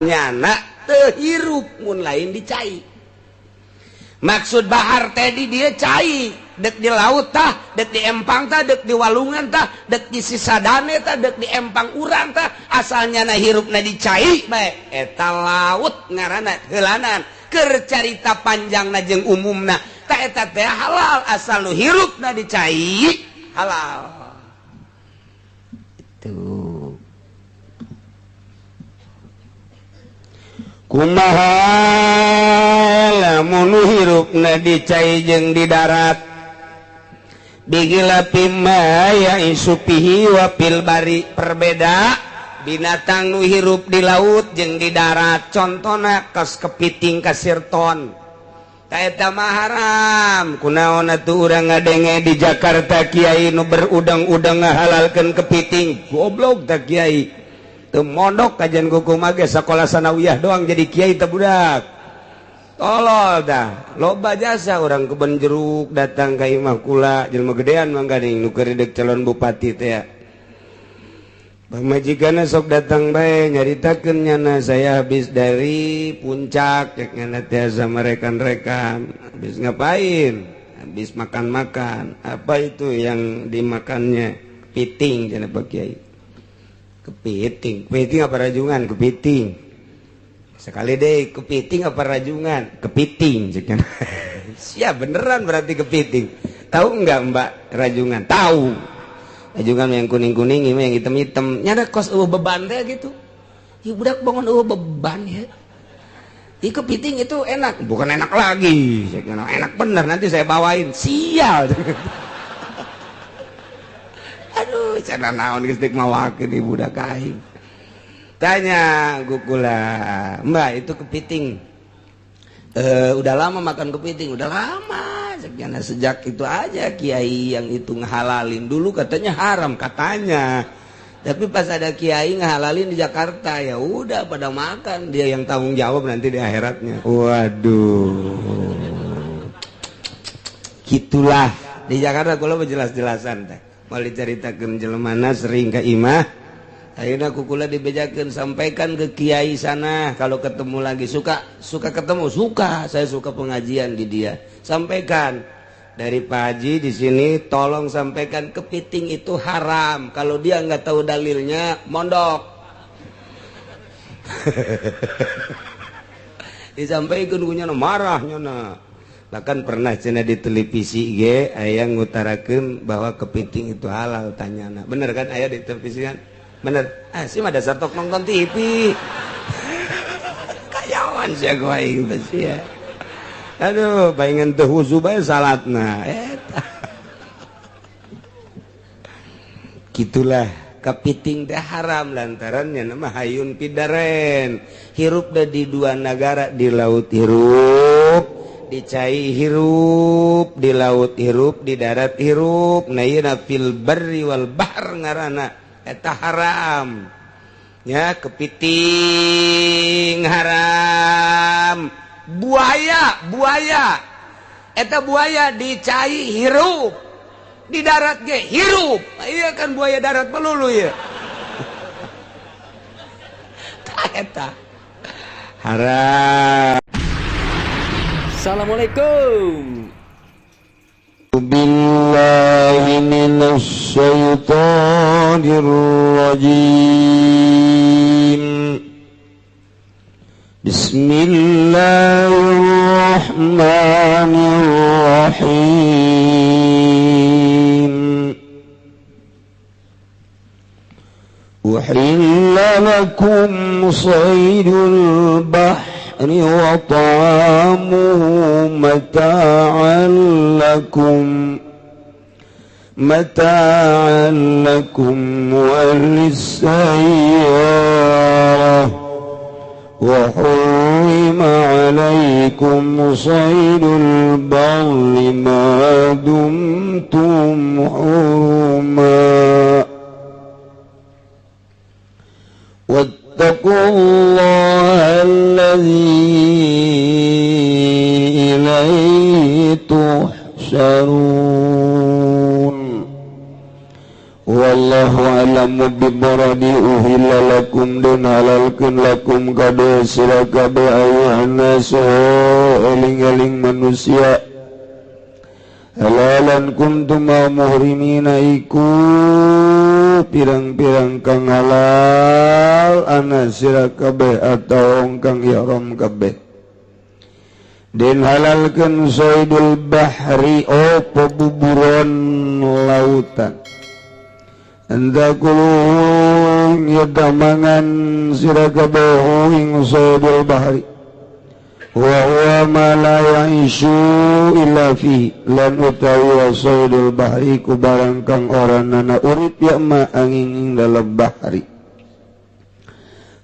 Nyana teu hirup mun lain di cai. Maksud bahar tadi dia cai, dek di laut tah, dek di empang tah, dek di walungan tah, dek di sisadane tah, dek di empang urang tah, asalnya na hirupna di cai bae eta laut ngaranna heulanan. Keur carita panjangna jeung umumna tah eta teh halal asal nu hirupna di cai halal. Itu kumaha lamun hirupna di cai jeung di darat bigila pima ya isupihi wa fil bari, perbeda binatang nu hirup di laut jeung di darat. Contona kos kepiting kasirton ta eta mah haram. Kunaon atuh urang ngadenge di Jakarta kiai nu berudang-udang ngahalalkeun kepiting, goblok ta kiai. Teu mondok kajian kuku mage sekolah sanawiyah doang jadi kiai teh budak. Tolol dah, loba jasa orang kebun jeruk datang ka imah kula jelema gedean mangga ning nu keur deuk calon bupati teh. Pamajikanna sok datang bae nyaritakeun nyana saya habis dari puncak cek nyana teh sama rekan-rekan. Habis ngapain? Habis makan-makan. Apa itu yang dimakannya? Kepiting cenah Pak Kiai. Kepiting, kepiting apa rajungan? Kepiting. Sekali deh, kepiting apa rajungan? Kepiting. Siap beneran berarti kepiting. Tahu enggak Mbak rajungan? Tahu. Rajungan yang kuning-kuning, ini yang hitam-hitam. Nyada kos beban teh gitu. Ya budak bangun beban ya. Ih kepiting itu enak, bukan enak lagi. Enak bener nanti saya bawain. Sial. Aduh, cenah naon geus deuk mawakeun ibu budak aing. Tanya kukula, Mbak itu kepiting. Udah lama makan kepiting, udah lama. Sekian sejak itu aja kiai yang itu ngehalalin. Dulu katanya haram katanya. Tapi pas ada kiai ngehalalin di Jakarta, ya udah pada makan, dia yang tanggung jawab nanti di akhiratnya. Waduh. Gitulah di Jakarta kula jelas-jelasan teh. Mau diceritakeun jelemana sering ke imah. Akhirnya kukula dibejakeun, sampaikan ke kiai sana kalau ketemu lagi, suka suka ketemu, suka saya suka pengajian di dia. Sampaikan dari Pak Haji di sini, tolong sampaikan kepiting itu haram. Kalau dia nggak tahu dalilnya, mondok. Disampaikan ku nyana marah nyana. Bahkan pernah cenah di televisi ge aya ngutarakeun bahwa kepiting itu halal, tanyana. Bener kan aya di televisi kan? Bener. Ah sih mah dasar tok nonton TV. Kayawan sia gua aing teh sia. Aduh, baingan teu husu bae salatna. Eta. Gitulah kepiting teh haram lantaran nya nama hayun pidaren. Hirup da di dua negara, di laut hirup, di cai hirup, di laut hirup, di darat hirup. Nah ieu fil barri wal bahr ngaranna eta haram. Ya kepiting haram, buaya, buaya eta buaya di cai hirup, di darat ge hirup. Iya kan buaya darat melulu ya. Tah eta haram. Assalamualaikum. Billahi minasyaitonir rajim. Bismillahirrahmanirrahim. Uhilla lakum saydul bahri wa ta'amuhu mata'an lakum walisayyarah wa hurrima 'alaikum saydul barri ma dumtum hurma. Wattaqullaha allazi ilaihi tuhsyarun. Wallahu alim. Al-ilamu bibaradi uhilla lakum dan halalkeun lakum kade sira kabeh ayuhan nasu eling-eling manusia halalan kuntum muhrimina iku pirang-pirang kang halal ana sira kabeh atau kang ihram kabeh den halalkeun saidul bahri opo buburon lautan Andakulung yadamangan sira kabeh ing saidul bahri wa huwa ma la ya'ishu illa fi lan utawi saidul bahri ku barang kang ora nana urip ya ma angin ing dalem bahri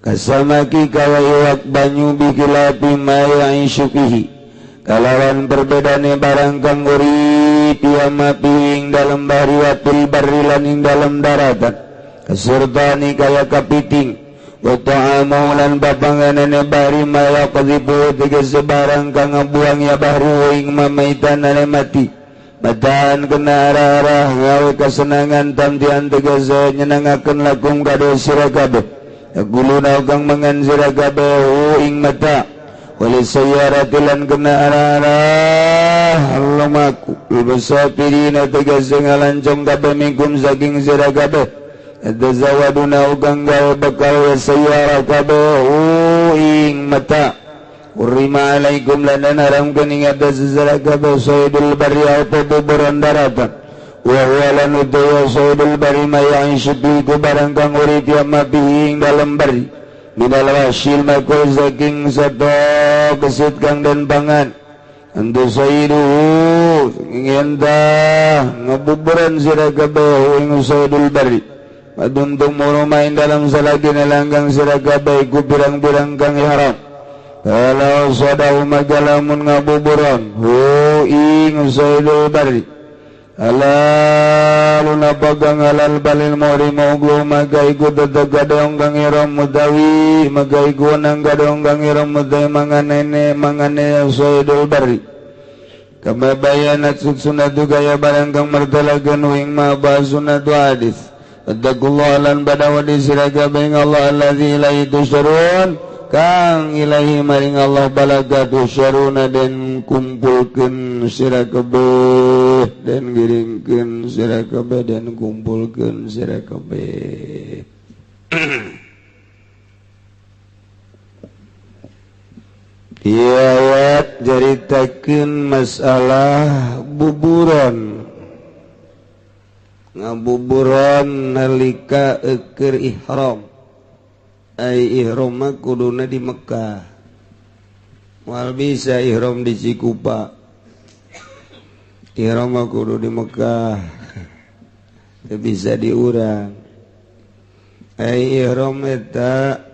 kasamaki kala iwak banyu bikilapi ma ya'ishu fihi kalawan perbedane barang kang urip ya ma ing dalem bahri wa fil barri lan ing dalem daratan kasurtani kaya kapiting wa ta'amu lan bapanganane bahri ma yaqdhibu tegese barang kang ngabuang ya bahri ing mamaitan ane mati mataan kena arah-arah gawe kasenangan tamtian tegese nyenengaken lakum kade sira kabeh yaquluna kang mangan sira kabeh ing mata wali sayyarati lan kena arah-arah lumaku lmusafirina tegese ngalancong kabeh minkum saking sira kabeh tazawaduna kang gawe bekal sayyara kabeh ing mata urima alaikum lan haramkeun ing atas sira kabeh saidul barri atau buburan daratan wa huwa lan utawa saidul barri ma ya'ishu bi ku barang kang urip ya ma bihi ing dalem barri minal wasyil makul saking sato kesit kang den pangan antu saiduhu saking entah ngebuburan sira kabeh ing saidul barri paduntung murumain dalam salagi nalanggang sira kabeh ku pirang-pirang kang ihram kalau sadahu magalamun ngabuburan hu ing saidul barri halalun apagang halal balil muhrim uglu maga iku tetep gadong kang ihram mutawi maga iku nang gadong kang ihram mutawi manganene mangane saidul barri kama bayanat sunatu gaya barang kang mertelakeun ing ma sunatu hadis Wattaqullah lan badawadi sira kabeh Allah allazi ilaihi tusyarun kang ilahi maring Allah balaga tusyaruna den kumpulkeun sira kabeh den giringkeun sira kabeh den kumpulkeun sira kabeh. Ieu ayat jaritakeun masalah buburon ngabuburon nalika eukeur ihram. Ai ihram mah kuduna di Mekah. Moal bisa ihram di Cikupa. Ihram mah kudu di Mekah. Teu bisa di urang. Ai ihram eta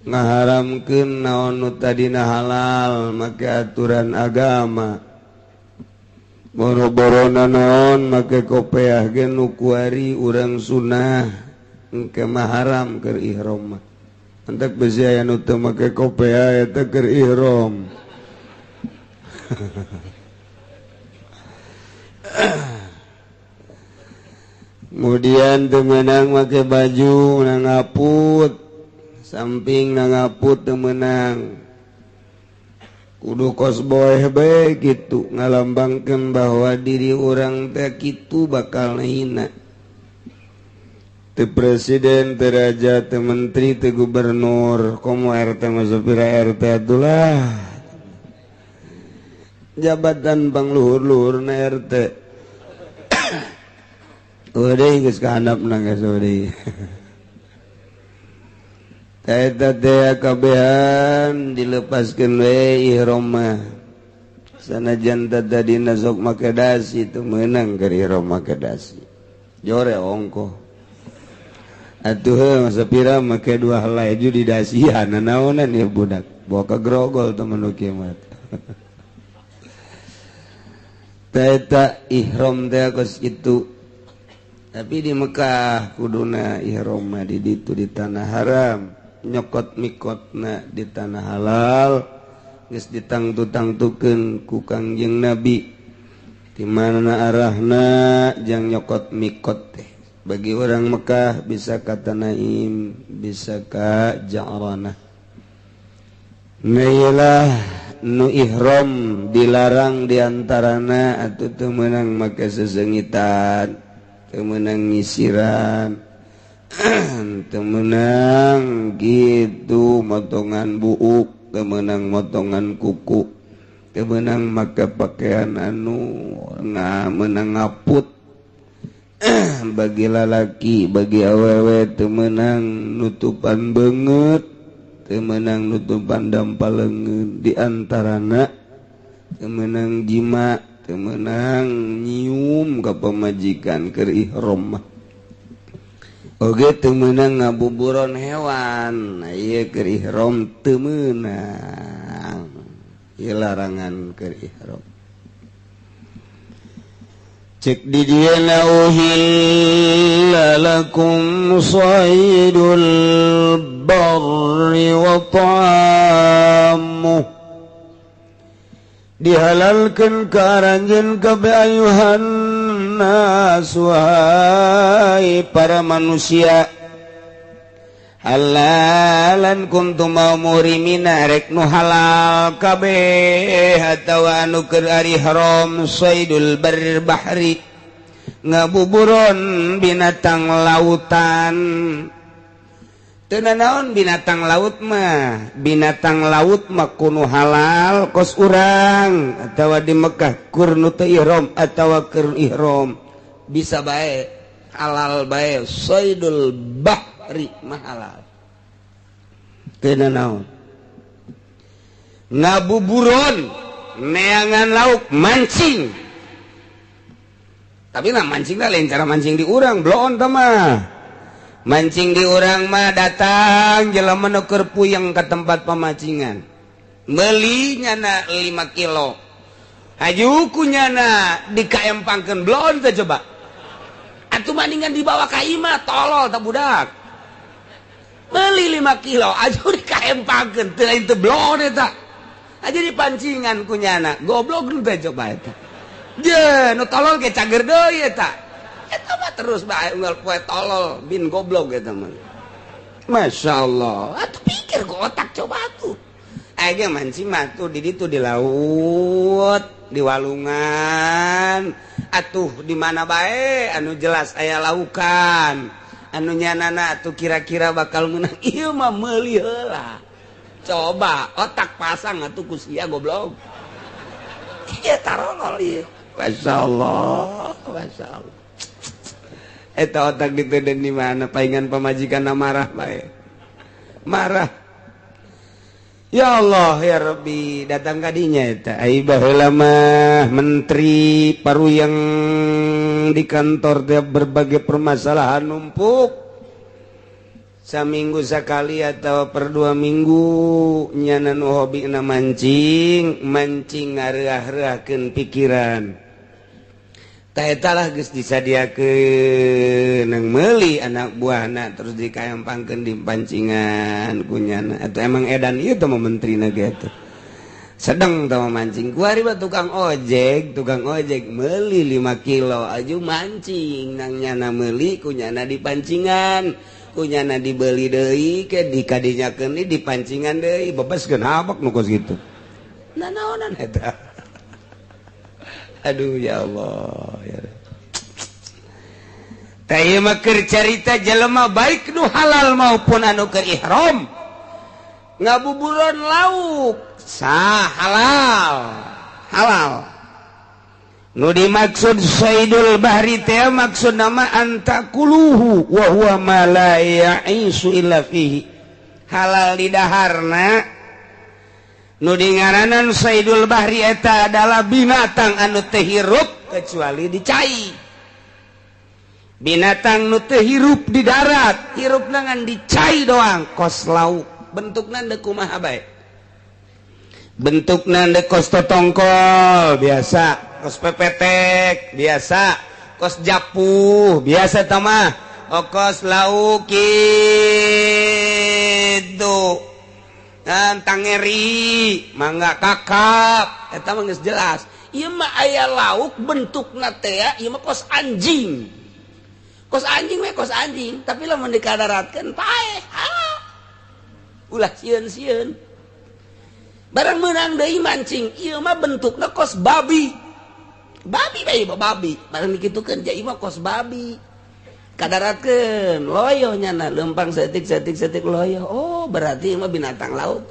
ngaharamkeun naon nu tadina halal make aturan agama. Boro-borona naon make kopeah ge nu kuari urang sunah engke mah haram keur ihram mah. Antek besi aya nu teu make kopeah eta keur ihram. Kemudian teu meunang make baju nang ngaput, samping nang ngaput teu meunang. Kudu kos boeh bae kitu ngalambangkeun bahwa diri urang teh kitu bakal hina. Teu presiden, teu raja, teu menteri, teu gubernur, komo RT mah sapira RT atulah. Jabatan pangluhur-luhurna RT. Udah geus kahandapna geus deui. Eta teh kabehan dilepaskeun we ihram mah. Sanajan tadina sok make dasi teu meunang keur ihram make dasi. Jore ongkoh. Atuh heuh sapira make dua helai ju di dasian nanaonan ieu budak. Bawa ka grogol temen nu kieu mah. Eta ihram teh kos kitu. Tapi di Mekah kuduna ihram mah di ditu di tanah haram. Nyokot mikotna di tanah halal geus ditangtu-tangtukeun ku Kangjeng Nabi di mana arahna jang nyokot mikot teh Bagi orang Mekah bisa ka Tanaim, bisa ka Ja'ranah. Nah, nu ihram dilarang diantarana atau teu meunang make sesengitan, teu meunang nyisiran, teu meunang gitu motongan buuk, teu meunang motongan kuku, teu meunang make pakaian anu meunang ngaput. Bagi lalaki, bagi awewe teu meunang nutupan beungeut, teu meunang nutupan dampal leungeun, diantarana teu meunang jima, teu meunang nyium ka pamajikan keur ihram mah. Oge teu meunang ngabuburon hewan, ieu keur ihram teu meunang. Ieu larangan keur ihram. Cek di dieu uhilla lakum saydul barri wa ta'amuh, dihalalkeun ka aranjeun kabeh ayuhan nas, wahai para manusia, halalan kuntum murimina, rek nu halal kabeh atawa anu keur ari haram. Saydul barri bahri, ngabuburon binatang lautan. Teu nanaon binatang laut mah, binatang laut mah kuno halal kos urang atawa di Mekah kur nu teu ihram atawa keur ihram bisa bae, halal bae. Saydul bahri mah halal. Teu nanaon ngabuburon neangan lauk, mancing. Tapi nah mancing lain cara mancing di urang bloon tah mah. Mancing di urang mah datang jelema nu keur puyeng ka tempat pemacingan, meuli nyana 5 kilo, haju ku nyana dikaempangkeun bloon teh coba. Atuh maningan dibawa ka imah, tolol tah budak. Meuli 5 kilo aju dikaempangkeun teu lain teu bloon eta. Aja dipancingan ku nyana, goblok teh coba eta. Je, nu tolol ge cager deui eta. Eta mah terus bae unggal poe tolol bin goblok eta mah. Masya Allah, atuh pikir ku otak coba tuh. Aya ge mancing mah tuh di ditu di laut, di walungan, atuh di mana bae anu jelas aya laukan. Anu nyanana atuh kira-kira bakal meunang ieu mah meuli heula. Coba otak pasang atuh ku sia goblok. Ieu tarolol ieu. Masya Allah, Masya Allah. Eta otak diteden di mana paingan pamajikan marah bae. Marah. Ya Allah ya Rabbi, datang kadinya eta. Ai baheula mah menteri paruyeng di kantor tiap berbagai permasalahan numpuk. Saminggu sekali atau per 2 minggu nyana nu hobina mancing, mancing ngareah-reahkeun pikiran. Taetalah geus disadiakeun nang meuli anak buahna terus dikaempangkeun di pancingan kunyana. Atau emang edan ieu teh mah menterina ge atuh. Sedeng teh mah mancing. Kuari mah tukang ojek meuli 5 kilo aju mancing nang nyana meuli kunyana di pancingan. Kunyana dibeli deui ke dikadinyakeun di pancingan deui bebaskeun habak nu kos kitu. Nanaonan eta. Aduh ya Allah ya. Tah ieu mah keur carita jelema baik nu halal maupun anu keur ihram. Ngabuburon lauk sah halal. Halal. Nu dimaksud saydul bahri teh maksud nama antakuluhu wa huwa ma la ya'isu illa fihi. Halal di daharna. Nu dingaranan saydul bahri eta adalah binatang anu teu hirup kecuali di cai. Binatang nu teu hirup di darat, hirupna ngan di cai doang, kos lauk. Bentukna deuk kumaha bae. Bentukna deuk kos totongkol biasa, kos pepetek biasa, kos japuh biasa tah mah, kos lauk kitu. Tangeri mangga kakap eta mah geus jelas. Ieu mah aya lauk bentukna teh ieu mah kos anjing. Kos anjing we kos anjing, tapi lamun dikadaratkeun paeh. Ulah sieun-sieun. Barang meunang deui mancing, ieu mah bentukna kos babi. Babi bae babi, barang dikitukeun ja ieu mah kos babi. Kadaratkeun loyo nyana lempang setik-setik-setik loyo. Oh, berarti ieu mah binatang laut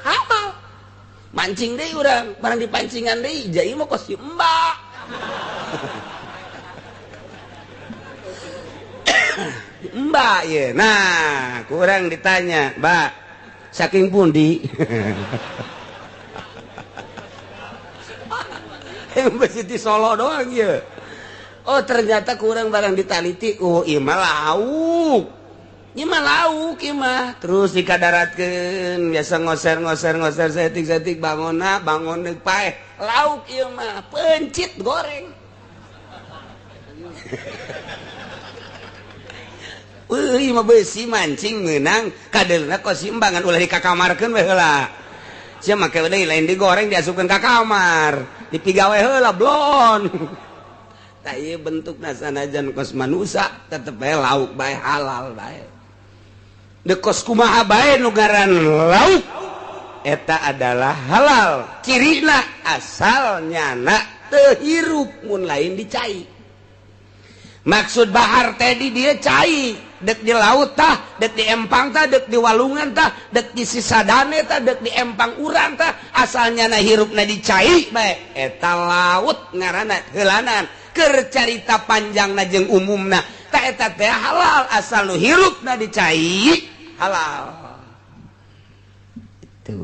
halal. Mancing deui urang, barang dipancingan deui ja ieu mah kos si mbak. Mbak ye. Nah, kurang ditanya, Mbak, saking pundi? Masih di Solo doang ye. Oh, ternyata kurang barang ditaliti. Oh, ieu mah lauk. Ieu mah lauk ieu mah. Terus dikadaratkeun, biasa ngoser-ngoser-ngoser setik-setik bangonna, bangon deuk paeh. Lauk ieu mah, pencit goreng. Euy mah beusi mancing meunang kadeulna kos simbangan ulah dikakamarkeun we heula. Sia make deui lain digoreng diasupkeun ka kamar, dipigawe heula blon. Tah ieu bentukna sanajan kos manusa tetep bae lauk bae halal bae. Deuk kos kumaha bae nu ngaran lauk eta adalah halal. Cirina asal nyana teu hirup mun lain dicai. Maksud bahar tadi dia cai, dek di laut tah, dek di empang tah, dek di walungan tah, dek di sisadane tah, dek di empang urang tah, asalnya na hirupna dicai bae. Eta laut ngaranna heulanan, keur carita panjangna jeung umumna, tah eta teh halal asal nu hirupna dicai halal. Itu.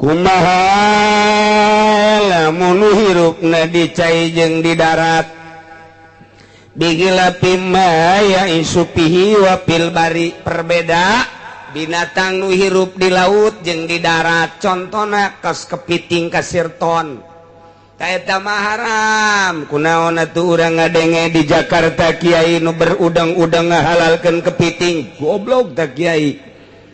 Kumaha lamun hirupna dicai jeung di darat bigila pima ya isupihi wa fil bari, perbeda binatang nu hirup di laut jeung di darat. Contona kos kepiting kasirton ta eta mah haram. Kunaon atuh urang ngadenge di Jakarta kiai nu berudang-udang ngahalalkeun kepiting, goblok ta kiai.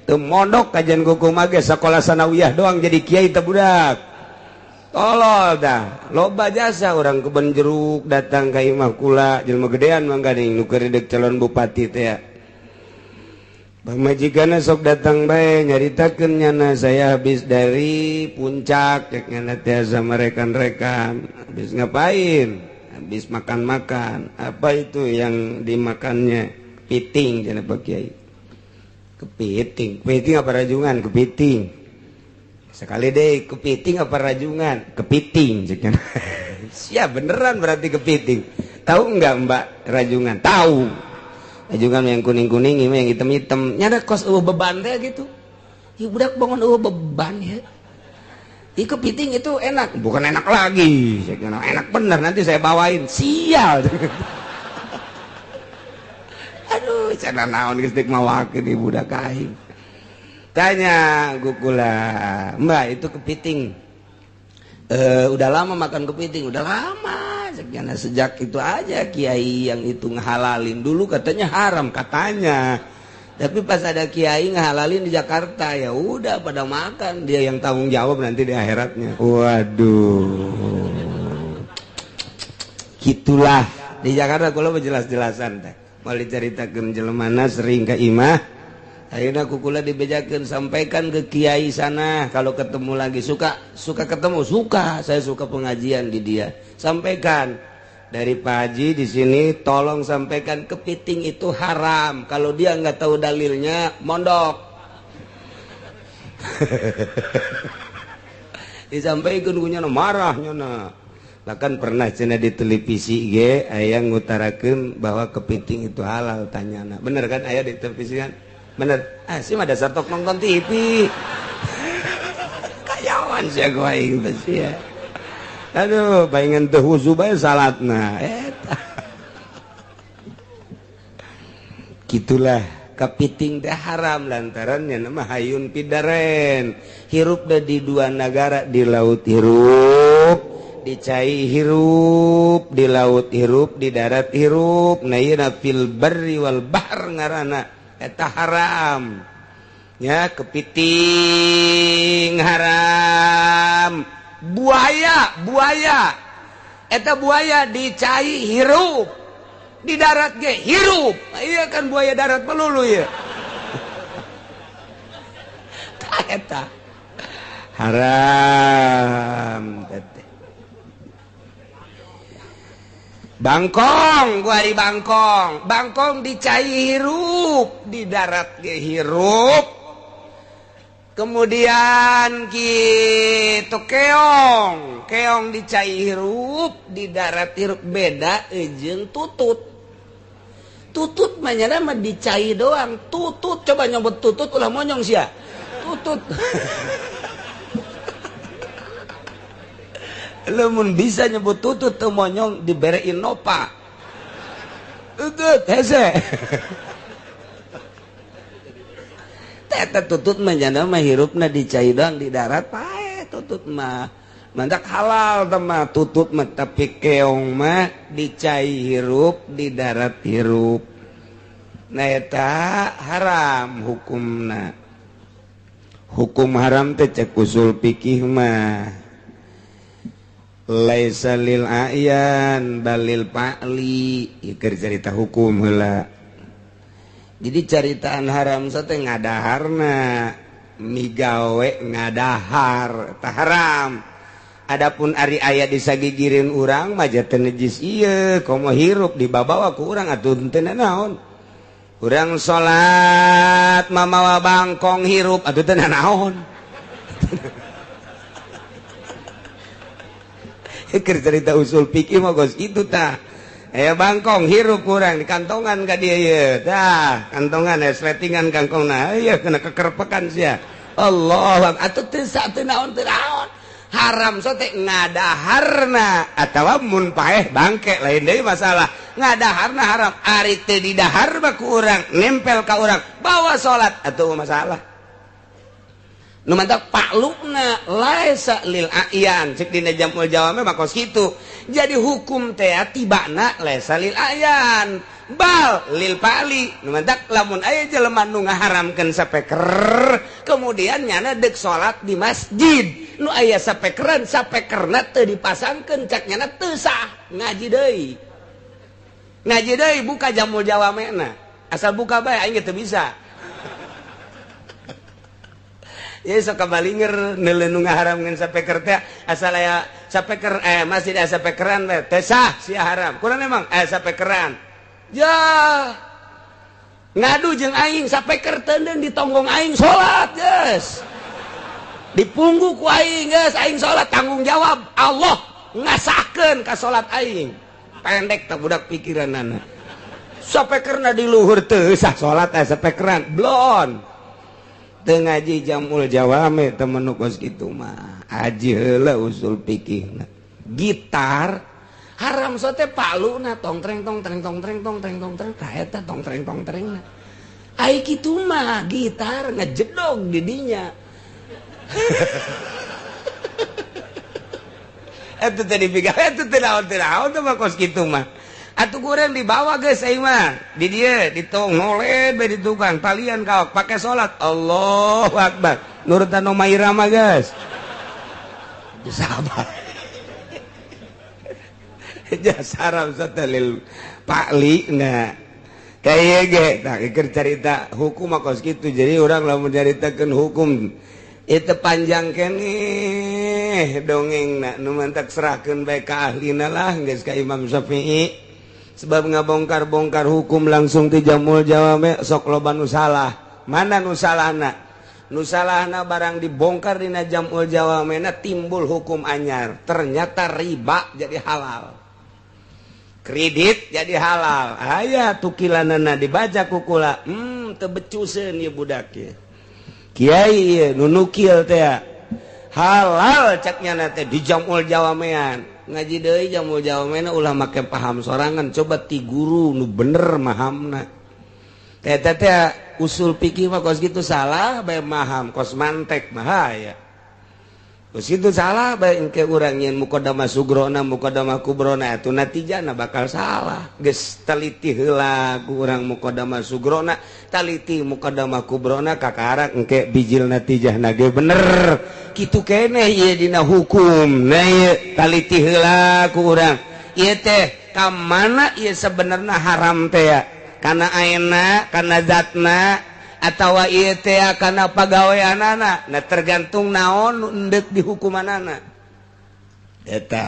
Teu mondok kajian kuku mage sekolah sanawiyah doang jadi kiai teh budak. Tolol dah, loba jasa orang kebun jeruk datang ka imah kula jelema gedean mangga ning nu keur deuk calon bupati teh ya. Pamajikanna sok datang bae nyaritakeun nyana saya habis dari puncak cek nyana teh sama rekan-rekan. Habis ngapain? Habis makan-makan. Apa itu yang dimakannya? Kepiting cenah Pak Kiai. Kepiting, kepiting apa rajungan? Kepiting. Sekali deh, kepiting apa rajungan? Kepiting. Siap beneran berarti kepiting. Tahu enggak Mbak rajungan? Tahu. Rajungan yang kuning-kuning, ini yang hitam-hitam. Nyada kos beban teh gitu. Ya budak bangun beban ya. Ih kepiting itu enak, bukan enak lagi. Enak bener nanti saya bawain. Sial. Aduh, cenah naon geus deuk mawakeun ibu budak aing. Tanya gukula, Mbak itu kepiting. Udah lama makan kepiting, udah lama. Sekian sejak itu aja kiai yang itu ngehalalin. Dulu katanya haram katanya. Tapi pas ada kiai ngehalalin di Jakarta, ya udah pada makan, dia yang tanggung jawab nanti di akhiratnya. Waduh. Gitulah di Jakarta kula jelas-jelasan teh. Mau diceritakeun jelemana sering ke imah, akhirnya kukula dibejakeun, sampaikan ke kiai sana kalau ketemu lagi, suka suka ketemu, suka saya suka pengajian di dia, sampaikan dari Pak Haji di sini, tolong sampaikan kepiting itu haram, kalau dia nggak tahu dalilnya mondok. Disampaikan kunyana marahnya na. Bahkan pernah cenah di televisi ge aya ngutarakeun bahwa kepiting itu halal, tanyana. Bener kan aya di televisi kan? Bener. Ah sih mah dasar tok nonton TV. Kayawan sia gua aing teh sia. Aduh, baingan teu husu bae salatna. Eta. Gitulah kepiting teh haram lantaran nya nama hayun pidaren. Hirup da di dua nagara, di laut hirup, di cai hirup, di laut hirup, di darat hirup. Nah ieu fil barri wal bahr ngaranna eta haram. Ya kepiting haram, buaya, buaya. Eta buaya dicai hirup, di darat ge hirup. Iya kan buaya darat melulu ya. Tah eta haram teh. Bangkong, gua di Bangkong. Bangkong dicai hirup, di darat ge hirup. Kemudian gitu keong, keong dicai hirup, di darat hirup, beda jeung tutut. Tutut mah nyana mah dicai doang. Tutut coba nyebut tutut ulah monyong sia. Tutut. Lamun bisa nyebut tutut teu monyong dibere Innova. Tutut hese. Eta tutut mah nyana mah hirupna dicai doang di darat pae tutut mah. Mantak halal teh mah tutut mah, tapi keong mah dicai hirup di darat hirup. Nah eta haram hukumna. Hukum haram teh cek usul fikih mah laisa lil a'yan balil fa'li. Ieu keur carita hukum heula. Jadi caritaan haram sate ngadaharna migawe ngadahar tah haram. Adapun ari aya disagigireun urang mah teu najis ieu komo hirup dibabawa ku urang atuh teu naon. Urang salat mamawa bangkong hirup atuh teu naon. Keur carita usul fikih mah geus kitu tah. Bangkong hirup kurang di kantongan ka dia ye. Tah, kantongan sletingan kangkongna. Ieu kena kekerpekan sia. Allah, atuh teu sa teu naon teu naon. Haram sote ngadaharna atawa mun paeh bangke lain deui masalah. Ngadaharna haram, ari teu didahar mah ku urang, nempel ka urang, bawa salat atuh masalah. Nu mantak paklukna laisa lil a'yan cek dina Jamul Jawame mah kos kitu. Jadi hukum teh tibana laisa lil a'yan bal lil pali. Nu mantak lamun aya jelema nu ngaharamkeun sapeker kemudian nyana deuk salat di masjid nu aya sapekeran sapekerna teu dipasangkeun cak nyana teu sah ngaji deui. Ngaji deui buka Jamul Jawamena. Asal buka bae aing teu bisa. Ya sok kabalinger neuleuh nu ngaharamkeun sapeker teh asal aya sapeker masjid aya sapekeran teh teu sah sia haram. Kurang emang aya sapekeran. Ya ngadu jeung aing sapeker teuneun di tonggong aing salat geus. Dipunggu ku aing geus aing salat tanggung jawab Allah ngasahkeun ka salat aing. Pendek tah budak pikiranana. Sapekerna di luhur teu sah salat aya sapekeran blon. Teu ngaji Jamul Jawame temen nu kos kitu mah aji heula usul fikihna. Gitar haram sote paluna tong treng tong treng tong treng tong treng tong treng tah eta tong treng tong trengna. Ai kitu mah gitar ngejedog di dinya. Eta teh dipiga eta teh naon teh mah kos kitu mah. Atuh kurang dibawa geus aing mah di dieu ditong ngoled bae di tukang talian kaok pake salat Allahu akbar nurutan Oma Irama geus. Sabar. Jasara satalil pakli na kaya ge tah keur carita hukum mah kos kitu. Jadi urang lamun nyaritakeun hukum itu panjang keneh dongengna nu mantak serahkeun bae ka ahlina lah geus ka Imam Syafi'i. Sebab ngabongkar-bongkar hukum langsung ti Jamul Jawame sok loba nu salah. Mana nu salahna? Nu salahna barang dibongkar dina Jamul Jawamena timbul hukum anyar. Ternyata riba jadi halal. Kredit jadi halal. Aya tukilanana dibaca ku kula. Teu becuseun ieu budak ieu. Kiai ieu nu nukil teh halal cek nyana teh di Jamul Jawamean. Ngaji deui Jamul Jawamena ulah make paham sorangan, coba ti guru nu bener mahamna. Eta teh usul fikih mah kos kitu salah bae maham kos mantek bahaya. Terus itu salah bae engke urang nyeun muqaddamah sugrona muqaddamah kubrona itu natijana bakal salah. Geus teliti heula ku urang muqaddamah sugrona, taliti muqaddamah kubrona kakarak engke bijil natijahna ge bener. Kitu keneh ieu dina hukum. Nah ieu taliti heula ku urang. Ieu teh ka mana ieu sebenarna haram teh ya? Kana aena, kana zatna atawa ieu teh kana pagaweanana. Nah tergantung naon nu endek di hukumanana. Eta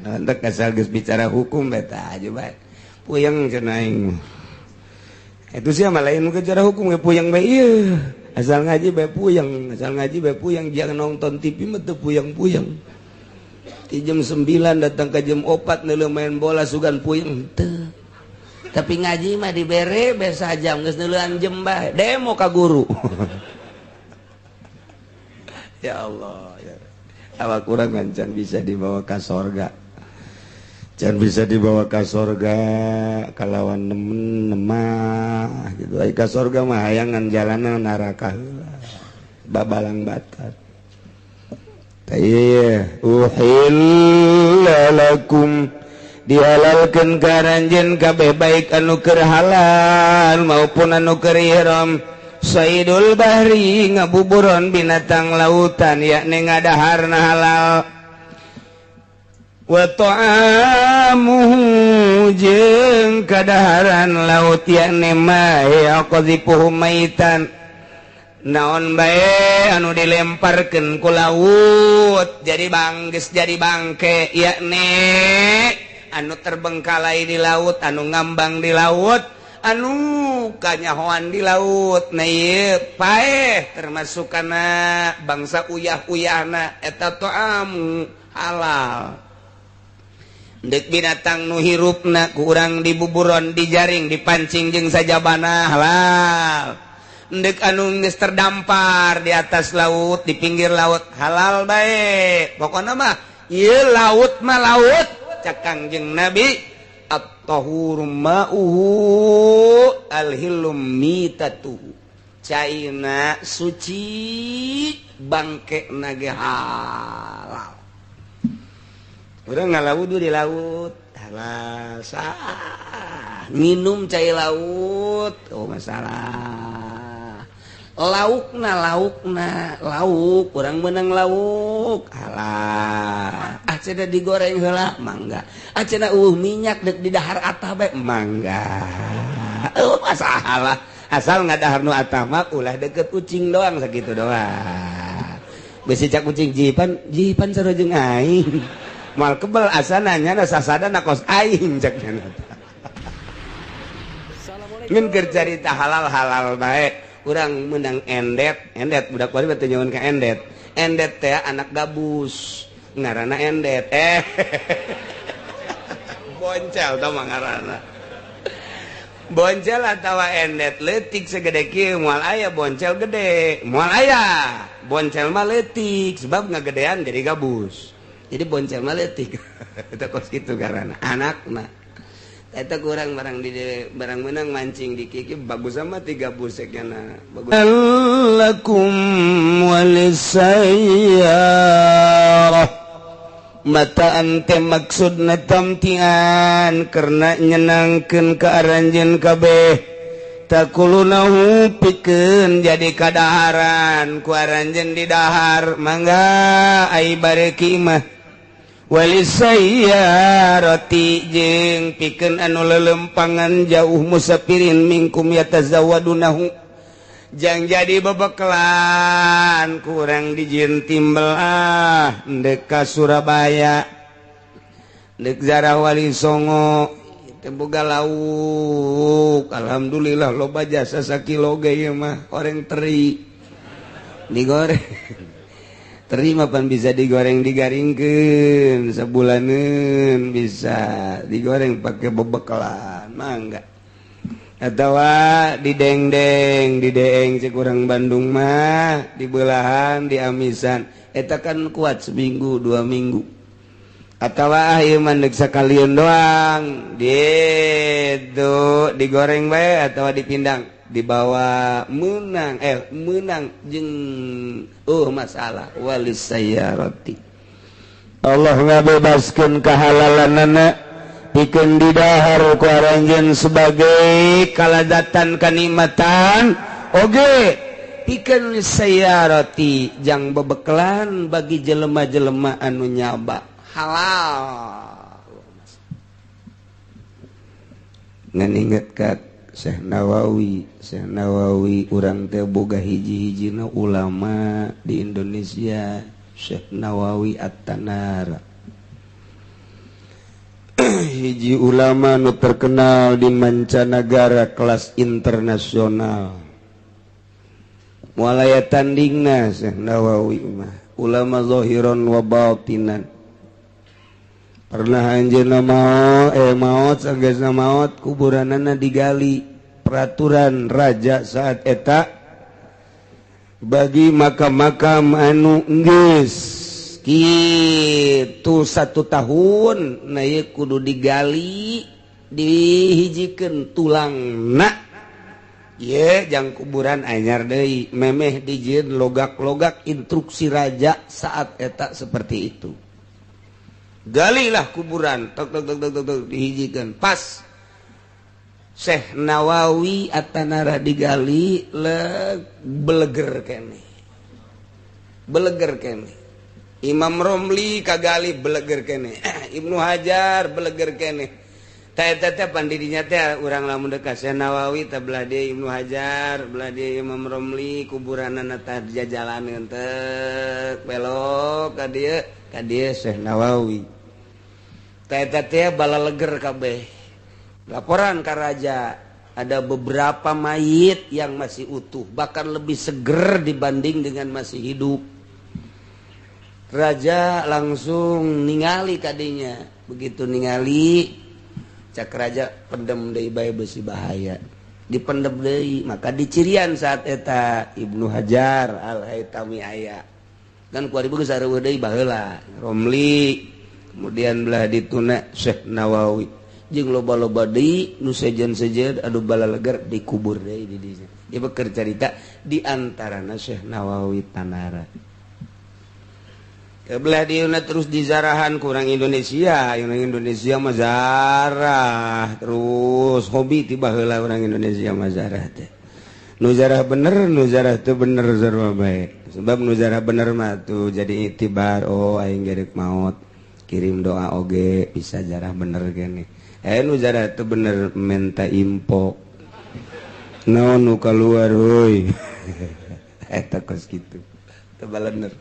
nu endek asal geus bicara hukum eta aja bae. Puyeng cenah aing. Itu sih mah lain bicara hukum ge puyeng bae ieu. Asal ngaji bae puyeng, asal ngaji bae puyeng, jangan nonton TV mah teu puyeng-puyeng. Ti jam 9 datang ke jam 4 neuleuh main bola sugan puyeng teu. Tapi ngaji mah dibere biasa jam geus neuleuhan jam bae, demo ka guru. Ya Allah, ya. Awak urang can bisa dibawa ka sorga. Can bisa dibawa ka sorga kalawan nemen nemah gitu. Ai ka sorga mah hayangan jalanan neraka heula. Babalang batar. Tah uhilla lakum dihalalkeun ka aranjeun kabeh baik anu keur halal maupun anu keur ihram. Saidul bahri ngabuburon binatang lautan yakni ngadaharna halal. Wa ta'amuhu jeung kadaharan laut yakni ma yaqdhifuhu maitan naon bae anu dilemparkeun ku laut jadi bangges jadi bangke yakni anu terbengkalai di laut anu ngambang di laut anu kanyahoan di laut. Nah ieu paeh termasuk kana bangsa uyah-uyahna eta ta'amu halal. Dek binatang nu hirupna ku urang dibuburon dijaring dipancing jeung sajabana halal. Dek anu geus terdampar di atas laut di pinggir laut halal bae. Pokona mah ieu laut mah laut cak Kangjeng Nabi at-tahuru ma'uhu al-hillu mitatuhu. Caina suci bangke na ge halal. Urang ngalawudu di laut halal sah. Minum cai laut oh masalah. Laukna laukna lauk urang menang lauk halal. Ah cenah digoreng heula mangga. Ah cenah minyak deuk di dahar atah bae mangga. Oh masalah. Asal ngadahar nu atah mah ulah deket kucing doang sakitu doang. Besi cak kucing jipan jipan sarua jeung aing. Mal kebel asana nyana sasadana kos aing cak nyana. Ngan keur carita halal-halal bae. Urang menang endet, endet budak wali teh nyawan ka endet. Endet teh anak gabus, ngaranna endet. Boncel tah mah ngaranna. Boncel atawa endet leutik segede kieu moal aya boncel gede, moal aya. Boncel mah leutik sebab ngagedean jadi gabus. Jadi boncel mah leutik. Eta kos kitu ngaranna anakna. Eta kurang barang di barang menang mancing di kiki bagus sama tiga buseknya na bagus. Lakum walisayyarah mata ante maksudna tamtian karena nyenangkeun ka aranjeun kabeh takulunahu pikeun jadi kadaharan ku aranjeun di dahar mangga ai bareki mah walisayyarati jeung pikeun anu lelempangan jauh musafirin minkum yatazawadunahu jang jadi bebekelan kurang dijieun timbel ah ndek ka Surabaya ndek Zarah Wali Songo teh boga lauk alhamdulillah loba jasa sakilo ge ieu mah goreng teri digoreng terima pan bisa digoreng digaringkeun sebulaneun bisa digoreng pakai bebekalan mangga atawa didengdeng dideeng cek urang Bandung mah dibelahan diamisan eta kan kuat seminggu 2 minggu Atawa ah ieu mah deuk sakalian doang gitu digoreng bae atawa dipindang dibawa menang menang jeung masalah walis sayyarati. Allah ngabebaskeun kahalalanana pikeun didahar ku aranjeun sebagai kalazatan kanikmatan oge pikeun sayyarati jang bebekelan bagi jelema-jelema anu nyaba halal. Ngan inget ka Syekh Nawawi, Syekh Nawawi urang teh boga hiji-hijina ulama di Indonesia, Syekh Nawawi At-Tanara. Hiji ulama nu terkenal di mancanagara kelas internasional. Moal aya tandingna Syekh Nawawi mah, ulama zahiran wa batinan. Pernah anjeunna maot sanggeusna maot kuburanana digali. Peraturan raja saat eta bagi makam-makam anu geus kitu 1 tahun na ieu kudu digali dihijikeun tulangna ye jang kuburan anyar deui memeh dijieun logak-logak instruksi raja saat eta seperti itu. Galilah kuburan tok tok tok tok tok dihijikan pas Syekh Nawawi At-Tanara digali beleger kene beleger kene Imam Romli kagali beleger kene Ibnu Hajar beleger kene teh teh pandidinya teh urang lamun deuk ka Syekh Nawawi teh belah dieu Ibnu Hajar belah dieu Imam Romli kuburanana teh jajalaneun teh belok ka dieu ka dieu Syekh Nawawi teh balaleger kabeh. Laporan ka raja ada beberapa mayit yang masih utuh bahkan lebih seger dibanding dengan masih hidup. Raja langsung ningali kadinya. Begitu ningali cak raja pendem deui bae besi bahaya. Dipendem deui maka dicirian saat eta Ibnu Hajar Al-Haitami aya. Kan ku ari geus sareueuh deui baheula Romli kemudian belah dituna Syekh Nawawi jeung loba-loba deui nu sejen-sejen anu balaleger dikubur deui di dinya. Ieu beker carita di antarana Syekh Nawawi Tanara. Kebelah dieuna terus dizarahan ku urang Indonesia, urang Indonesia mah zarah terus hobi ti baheula urang Indonesia mah zarah teh. Nu zarah bener, nu zarah teu bener sarua bae. Sebab nu zarah bener mah tuh jadi itibar, oh aing gerek maot. Kirim doa oge bisa jarah bener gini. Nu jarah itu bener minta info. Naon nu keluar euy. Eta kos kitu. Teu balener.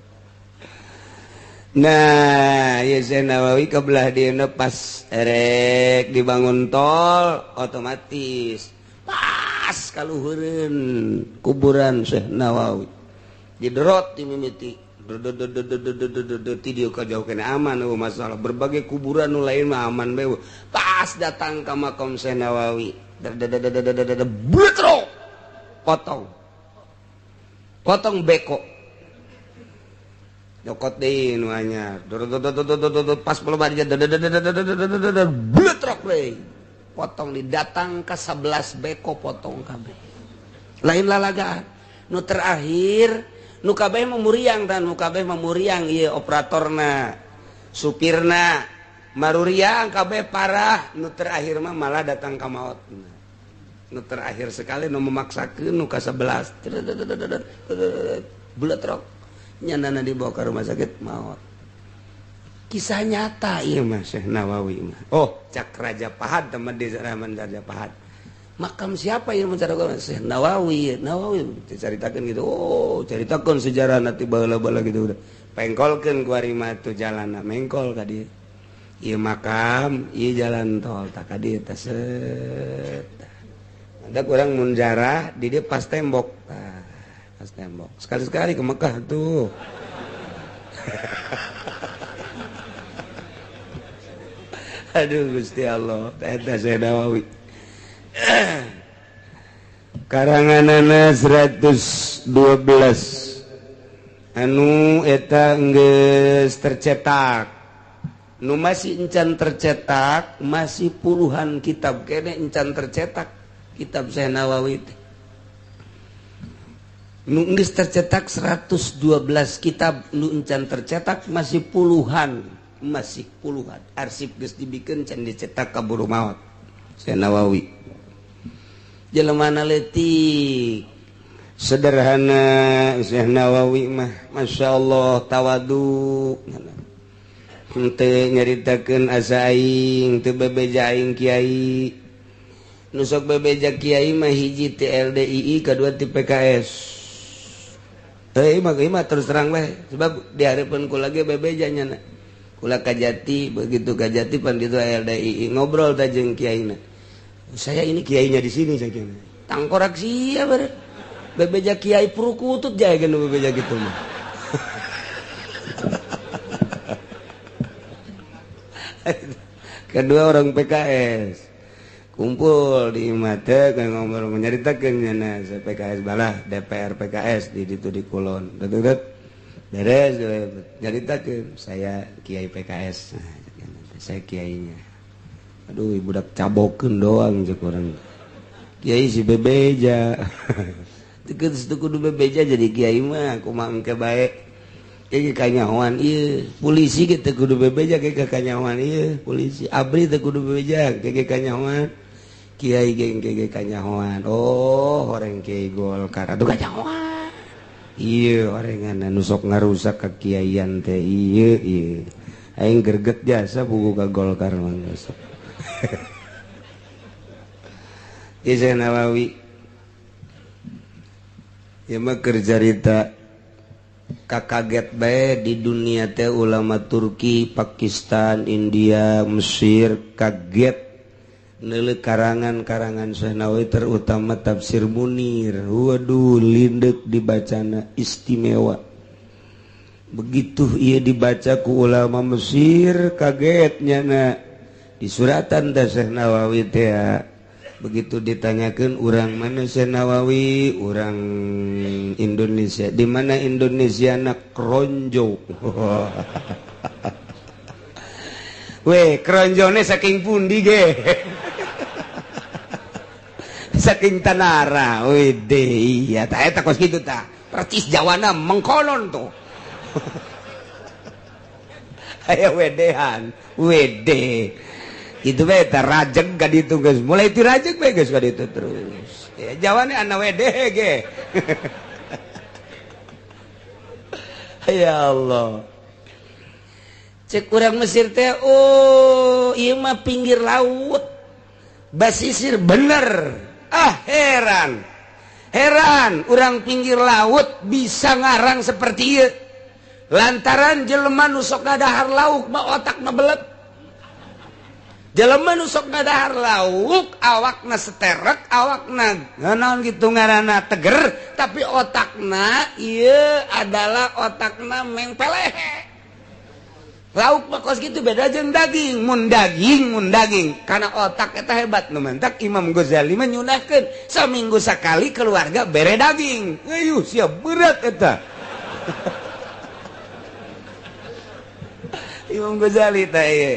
Nah, ieu Syekh Nawawi kebelah dieuna pas erek dibangun tol otomatis pas kaluhureun kuburan Syekh Nawawi. Diderot dimimiti. Ti jauh kena aman masalah berbagai kuburan nu lain mah aman bae pas datang ka makam Syekh Nawawi bletro potong potong beko nyokot deui nu anyar pas loba dia bletrok deui potong di datang ka 11 beko potong kabeh lain lalagaan nu terakhir nu kabeh memuriang dan nu kabeh memuriang ieu operatorna supirna maruriang kabeh parah nu terakhir mah malah datang ka maot nu terakhir sekali nu memaksakeun nu ka 11 bletrok nyanana dibawa ke rumah sakit maot. Kisah nyata ieu mah Syekh Nawawi mah. Oh cak Raja Pahad teman di zaman Raja Pahad makam siapa yang mencari Syekh Nawawi? Nawawi diceritakan gitu. Oh, ceritakan sejarah nanti bala-bala gitu udah. Pengkolkeun ku ari mah tuh jalanna mengkol ka dieu. Ieu makam, ieu jalan tol tak ka dieu teh set. Ada kurang mun jarah di dieu pas tembok. Tah, pas tembok. Sekali-sekali ke Mekah tuh. Aduh Gusti Allah, eta Syekh Nawawi. Karanganana 112 anu eta geus tercetak. Nu masih encan tercetak, masih puluhan kitab kene encan tercetak kitab Syekh Nawawi teh. Nu geus tercetak 112 kitab, nu encan tercetak masih puluhan, masih puluhan. Arsip geus dibikeun can dicetak kaburu maot. Syekh Nawawi. Jelema leutik sederhana Syekh Nawawi mah, Masya Allah tawadu. Henteu nyaritakeun asa aing, teu bebeja aing kiai. Nu sok bebeja kiai mah hiji ti LDII, kadua ti PKS. Heuh mah terus terang bae, sebab di hareupeun kula ge bebeja nya. Kula Kajati, begitu Kajati pan ditu LDII ngobrol tah jeung kiaina. Saya ini kiainya di sini saya kira. Tangkorak sia bare. Bebeja kiai perukutut jae geus bebeja kitu mah. Kedua orang PKS kumpul di imate ngobrol menyaritakeun nya PKS balah DPR PKS di ditu di Kulon. Beres nyaritakeun saya kiai PKS. Saya kiainya. Aduh budak cabokeun doang cek urang. Kiai si bebeja. Teu kudu bebeja jadi kiai mah kumaha engke bae. Kayak kanyahoan ieu, polisi ge teu kudu bebeja kayak kanyahoan ieu, polisi abri teu kudu bebeja kayak kanyahoan. Kiai ge engke kanyahoan. Oh, horeng kiai Golkar atuh kanyahoan. Ieu orengan anu sok ngarusak ka kiaian teh ieu ieu. Aing greget jasa buku ka Golkar mah sok. Ieu Nawawi. Ieu mah keur carita kaget bae di dunia teh ulama Turki, Pakistan, India, Mesir kaget neuleuh karangan-karangan Syekh Nawawi terutama tafsir Munir. Waduh lindeuk dibacana istimewa. Begitu ieu dibaca ku ulama Mesir kaget nyana di suratan teh Syekh Nawawi teh. Begitu ditanyakan urang mana Syekh Nawawi, urang Indonesia. Di mana Indonesia nak Kronjo. Weh, kronjone saking pundi ge? Saking Tanara. Wede, iya tah eta kos kitu tah. Percis Jawana mengkonon tuh. Aya wedehan, wede. Itu bae tah rajeg ka ditu geus. Mulai ti rajeg bae geus ka ditu terus. Ya Jawane ana wede ge. Ya Allah. Cek urang Mesir teh, oh ieu mah pinggir laut. Basisir bener. Ah heran. Heran urang pinggir laut bisa ngarang seperti ieu. Lantaran jelema nu sok ngadahar lauk mah otakna belet. Jelema nu sok ngadahar lauk awakna seterek, awakna naon kitu ngaranna teger, tapi otakna ieu adalah otakna mengpeleh. Lauk mah kos kitu beda jeung daging, mun daging karena otak eta hebat nu mantak Imam Ghazali mah nyunahkeun saminggu sakali keluarga bere daging. Ayuh siap berat eta. Imam Ghazali teh ieu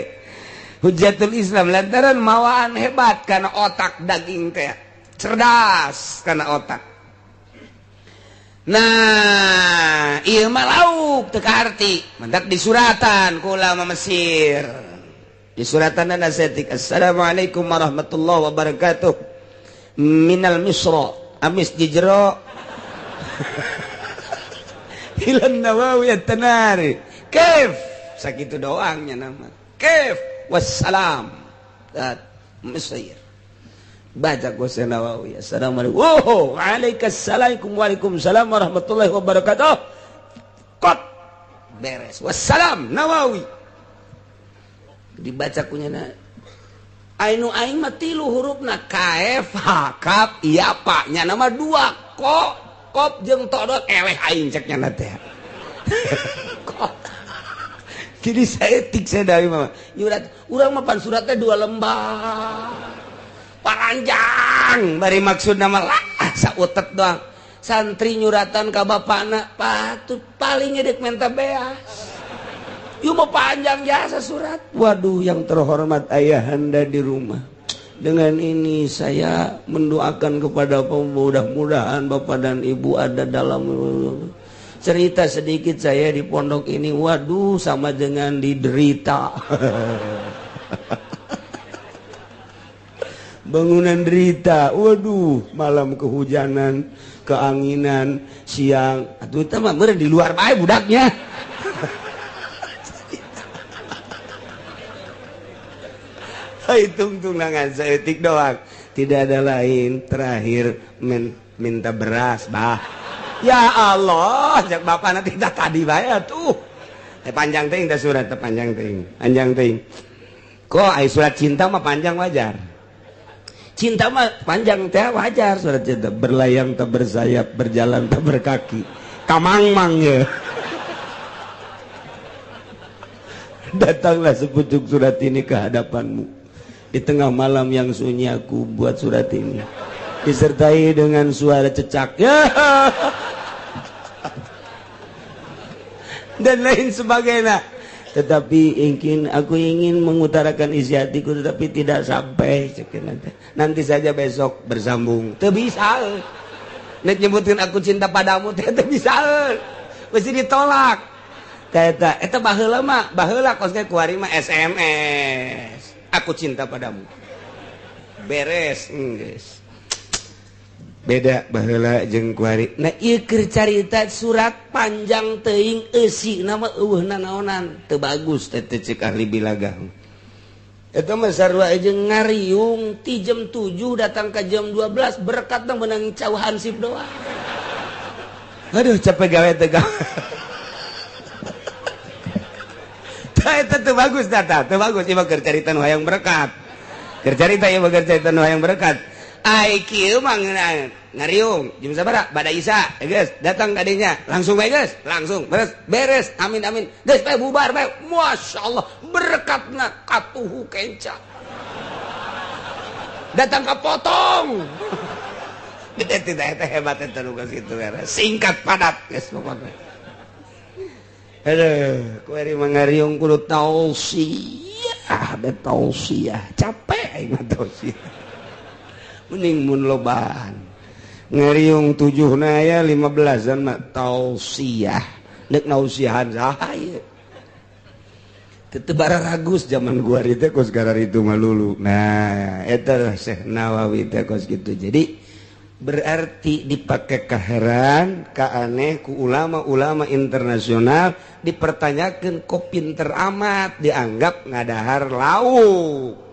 Hujjatul Islam lantaran mawaan hebat karena otak daging teh cerdas karena otak. Nah, ieu mah lauk teu kaarti, mendak disuratan ku ulama Mesir. Disuratan nasetik Assalamualaikum warahmatullahi wabarakatuh. Minal Misra, amis di jero. Ilan Nawawi at-Tanari. Kaif? Sakitu doangnya nama. Kaif? Wassalam. Dat Mesir. Baca Syekh Nawawi. Assalamualaikum. Oh, waalaikumsalam waalaikumsalam warahmatullahi wabarakatuh. Kot beres. Wassalam Nawawi. Dibaca kunyana. Ainu aing mah tilu hurufna K F H K iya pak nya nama dua ko kop jeung todot eleh aing cek nya teh. Kok. Jadi saya tik saya dari mama. Nyurat urang mah pan suratnya dua lembar. Paranjang bari maksud nama lah sautet doang. Santri nyuratan ka bapakna patut paling ngedek menta beas. Ieu mah panjang jasa surat. Waduh, yang terhormat ayahanda di rumah. Dengan ini saya mendoakan kepada mudah-mudahan bapak dan ibu ada dalam cerita sedikit saya di pondok ini. Waduh, sama dengan diderita. Bangunan derita. Waduh, malam kehujanan, keanginan, siang. Atuh eta mah meureun di luar bae budaknya. Hitung tunangan seetik doang, tidak ada lain. Terakhir minta beras, bah. Ya Allah, jak bapak nanti tak tadi bae tuh. Panjang teuing teh surat teh panjang teuing, panjang teuing. Kok ai surat cinta mah panjang wajar. Cinta mah panjang teh wajar surat cinta. Berlayang tak bersayap, berjalan tak berkaki. Kamangmang ya. Datanglah sepucuk surat ini ke hadapanmu. Di tengah malam yang sunyi aku buat surat ini, disertai dengan suara cecak ya. Dan lain sebagainya. Tetapi aku ingin mengutarakan isi hatiku, tetapi tidak sampai. Nanti saja besok bersambung. Teu bisa. Nek nyebutin aku cinta padamu teh teu bisa. Mesti ditolak. Kaeta eta baheula mah, baheula kos ge kuari mah SMS. Aku cinta padamu. Beres, geus. Beda baheula jeung kuari. Nah ieu keur carita surat panjang teuing eusina mah eueuh nanaonan. Teu bagus teh teh ceuk ahli bilagah. Eta mah sarua jeung ngariung ti jam 7 datang ka jam 12 berkat menang cau hansip doang. Aduh capek gawe teh gawe. Eta teu bagus data, teu bagus ieu mah keur carita nu hayang berkat. Keur carita ieu mah keur carita nu hayang berkat. Ai kieu mah ngariung jam sabaraha? Bada Isya, geus datang ka dinya, langsung bae geus, langsung beres, beres, amin amin. Geus bae bubar bae. Masyaallah, berkatna katuhu kenca. Datang ka potong. Eta teh hebat eta nu geus kitu singkat padat geus pokona. Aduh, kuari mangariung kudu tausiah, da tausiah. Capek aing mah tausiah. Mending mun lobaan. Ngariung 7 na aya 15-an mah tausiah. Deuk nausiahan saha ieu? Teu bararagus zaman gua teh kos gararitu mah lulu. Nah, eta Syekh Nawawi teh kos kitu. Jadi berarti dipakai kaheran, kaaneh ku ulama-ulama internasional dipertanyakan kok pinter amat dianggap ngadahar lauk.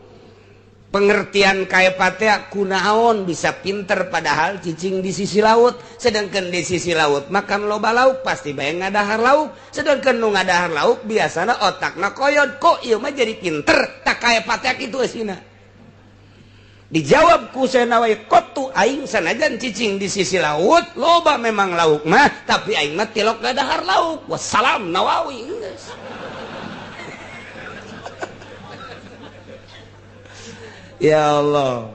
Pengertian kaepatea kunaon bisa pinter padahal cicing di sisi laut, sedangkan di sisi laut makan loba lauk pasti bae ngadahar lauk, sedangkan nu ngadahar lauk biasana otakna koyot kok ieu mah jadi pinter tak kaepatea kitu eusina. Dijawab ku Syekh Nawawi kotu aing sanajan cicing di sisi laut loba memang lauk mah tapi aing mah tilok ngadahar lauk. Wassalam Nawawi. Ya Allah,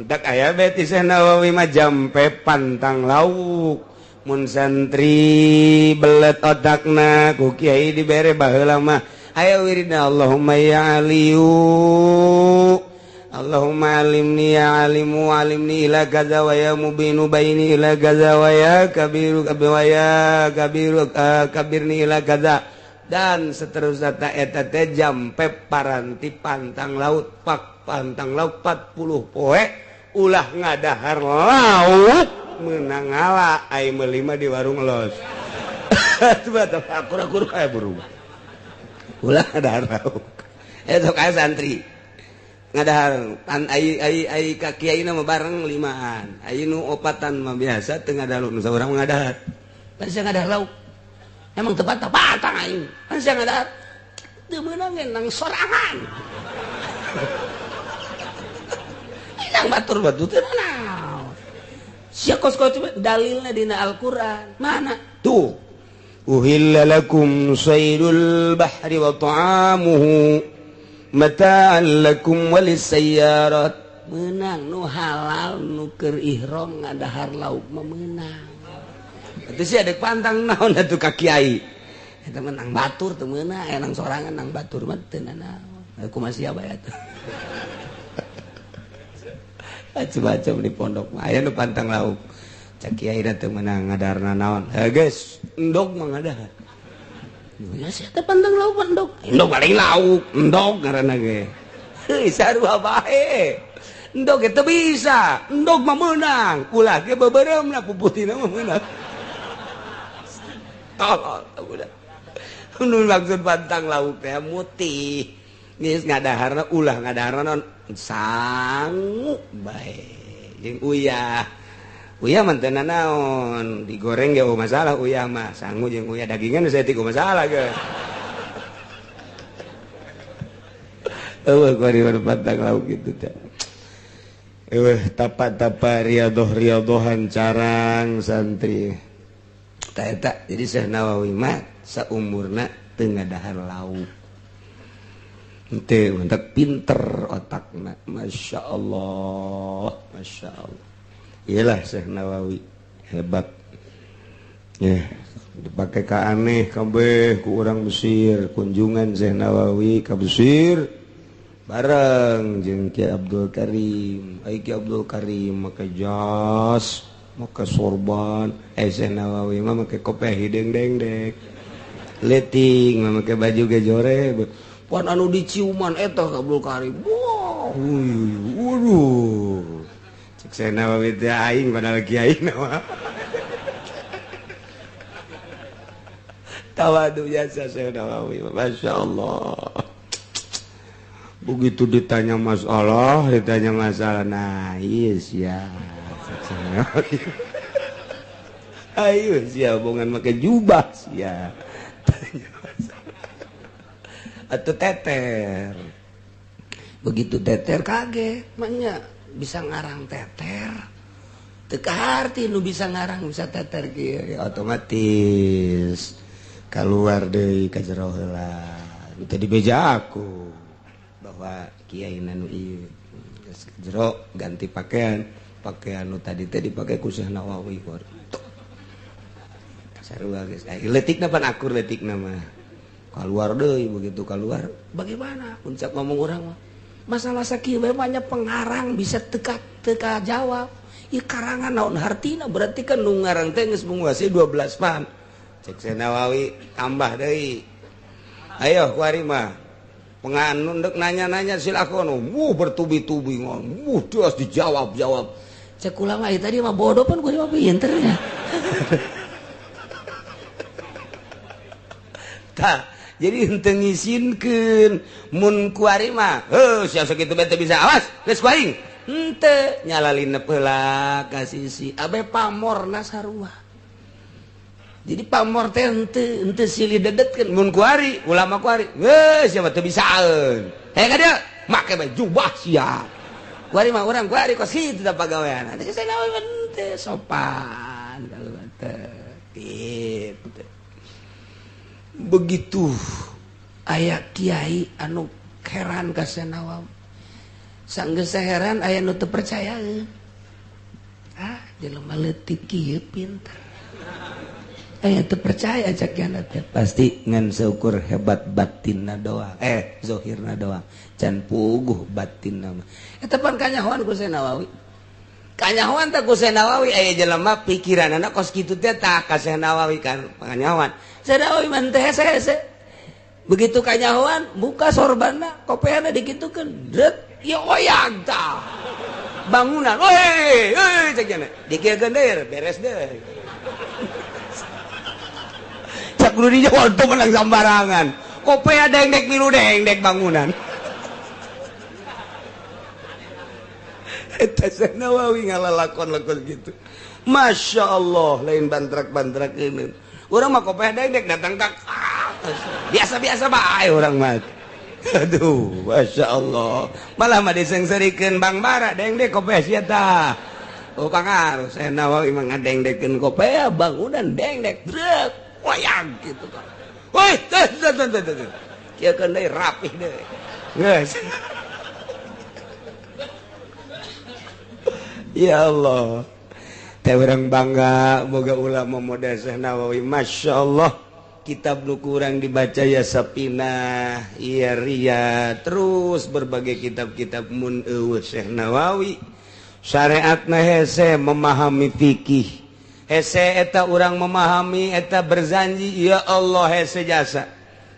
tak aya beti Syekh Nawawi mah jampe pantang lauk. Mun santri belet otakna ku kiai dibere baheula mah hayo wiridna Allahumma ya aliyu Allahumma alimni ya alimu alimni ila kaza wa ya mubinu baini ila kaza wa ya kabiru wa ya kabiru kabirni ila kaza dan seterusnya ta eta teh jampe paranti pantang laut pak pantang laut 40 poe ulah ngadahar laut meunang ngala ai meuli mah di warung los. Akur-akur kae burung. Ulah ngadahar laut. Eta kae santri. Ngadahar pan ai ai ai ka kiai mah bareng limaan. Ai nu opatan mah biasa teu ngadahar nu saurang ngadahar. Pan sia ngadahar lauk. Emang teu patang aing. Pan sia ngadahar teu meunang nang sorangan. Nang batur batu teu naon. Sia kos kos dalilna dina Al-Qur'an. Mana? Tuh. Uhilla lakum saydul bahri wa ta'amuhu mata'an lakum walisayyarat. Meunang nu halal nu keur ihram ngadahar lauk mah meunang. Atuh sia deuk pantang naon atuh ka kiai. Eta mah nang batur teu meunang, aya nang sorangan nang batur mah teu nanaon. Aku masih aya atuh. Macam-macam di pondok mah aya nu pantang lauk. Cak kiai teu meunang ngadarna naon. Heuh geus, endog mah ngadahar. Ya sia teh pantang lauk endog. Endog paling lauk, endog ngaranna ge. Heuh sarua bae. Endog ge teu bisa, endog mah meunang. Ulah ge beubeuremna puputina mah meunang. Tolol budak. Nu maksud pantang lauk teh mutih. Geus ngadaharna ulah ngadaharna naon sangu bae. Jeung uyah. Uyah mah teu nanaon, digoreng ge eueuh masalah uyah mah, sangu jeung uyah dagingan saya tiga masalah ge. Eueuh kuari pantang lauk kitu teh. Eueuh tapa-tapa riadoh-riadohan carang santri. Tah eta jadi Syekh Nawawi mah saumurna teu ngadahar lauk. Henteu mentak pinter otakna, Masya Allah, Masya Allah. Iyalah Syekh Nawawi hebat. Ya, dipakai ka aneh kabeh ku urang Mesir, kunjungan Syekh Nawawi ka Mesir bareng jeung Ki Abdul Karim. Ai Ki Abdul Karim make jas, make sorban, Syekh Nawawi mah make kopiah hideung dengdek. Leting mah make baju ge jore. Pan anu diciuman eta ka Abdul Karim. Wah, waduh. Cek Syekh Nawawi teh aing padahal kiai mah. Tawadu jasa Syekh Nawawi, Masya Allah. Begitu ditanya masalah, nah iya sia. Ayo sia bongan make jubah sia. Tanya masalah. Atau teter. Begitu teter kaget, maknya bisa ngarang teter. Teu kaharti nu bisa ngarang bisa teter kieu ya, otomatis keluar deui ka jero heula. Teu dibeja aku bahwa kiai nu ieu geus jero ganti pakaian, pakaian nu tadi teh dipake ku Syekh Nawawi. Sarua geus. Leutikna pan akur leutikna mah. Keluar deui begitu keluar bagaimana puncak ngomong orang mah masalah sakieu bae banyak pengarang bisa teka teka jawab ieu karangan naon hartina berarti kan nu ngarang teh geus menguasai 12 pan. Cek Syekh Nawawi tambah deui, ayo kuari mah penganun dek nanya-nanya silakan, wuh bertubi-tubi ngomong, wuh terus dijawab-jawab. Cek ulama ieu tadi mah bodoh pan kuari mah pinter nya. Tah jadi henteu ngisinkeun mun kuari mah heuh sia sakitu bae teu bisa awas geus ku aing henteu nyalalinep heula ka sisi abe pamorna sarua. Jadi pamor teh henteu silih dedetkeun mun kuari ulama kuari heuh sia mah teu bisaeun heh ka dieu make bae jubah sia kuari mah urang kuari kos kitu da pagawean teh cenah henteu sopan kalau teh kitu. Begitu aya kiai anu heran ka Syekh Nawawi sanggeus heran aya nu teu percayaeun, ah jelema leutik kieu pinter aya teu percaya cak kiana teh pasti ngan seukur hebat batinna doang, zohirna doang can puguh batinna mah. Eta pan kanyahoan ku Syekh Nawawi, kanyahoan teh ku Syekh Nawawi aya jelema pikiranana kos kitu teh tah ka Syekh Nawawi kan kanyahoan Syekh Nawawi mah teh hese-hese. Begitu kanyahoan buka sorbanna kopeana dikitukeun dret ya oyag tah bangunan weh euy cek jana dikieukeun deui beres deui. Cak kudu dijawab teu menang sambarangan kopea dengdek milu dengdek bangunan. Eta Syekh Nawawi ngalalakon-lakon gitu. Masya Allah lain bantrak-bantrak ini. Urang mah kopeh dengdek datang ka biasa-biasa bae urang mah. Aduh, Masya Allah. Malah mah disengserikeun Bang Bara dengdek kopeh sia tah. Oh pangaruh Syekh Nawawi mah ngadengdekeun kopeh bangunan dengdek drek wayang gitu kan. Woi, teh teh teh teh. Kieu keun deui rapih deui. Geus. Ya Allah. Teh urang bangga boga ulama model Syekh Nawawi. Masya Allah. Kitab nu kurang dibaca ya Sapinah, iya Ria, terus berbagai kitab-kitab mun eueuh Syekh Nawawi. Syariatna hese memahami fikih. Hese eta urang memahami eta berzanji ya Allah hese jasa.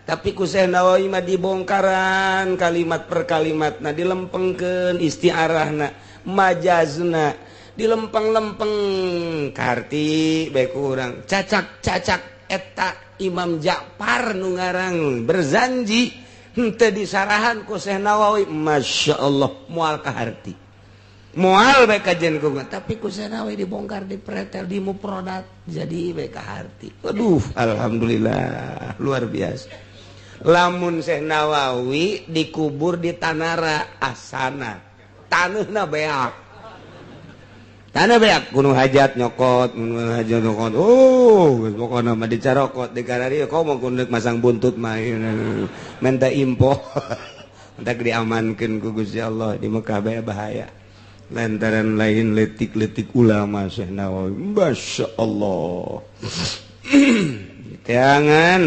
Tapi ku Syekh Nawawi mah dibongkaran kalimat per kalimatna, dilempengkeun istiarahna, majazna, dilempeng-lempeng karti bae ku urang. Cacak-cacak eta Imam Ja'far nu ngarang berzanji henteu disarahan ku Syekh Nawawi, Masya Allah moal kaharti. Moal bae kajen ku, tapi ku Syekh Nawawi dibongkar, dipretel, dimuprodat jadi bae kaharti. Aduh, alhamdulillah luar biasa. Lamun Syekh Nawawi dikubur di Tanara Asana, taneuhna beak. Tanah beak kuno hajat nyokot, kuno hajat nyokot. Oh, geus pokona mah dicarokot di kararieu komo kudu masang buntut mah menta info. Entak diamankeun ku Gusti Allah di Mekah bae bahaya. Lantaran lain letik-letik ulama Syekh Nawawi, Masya Allah. Teangan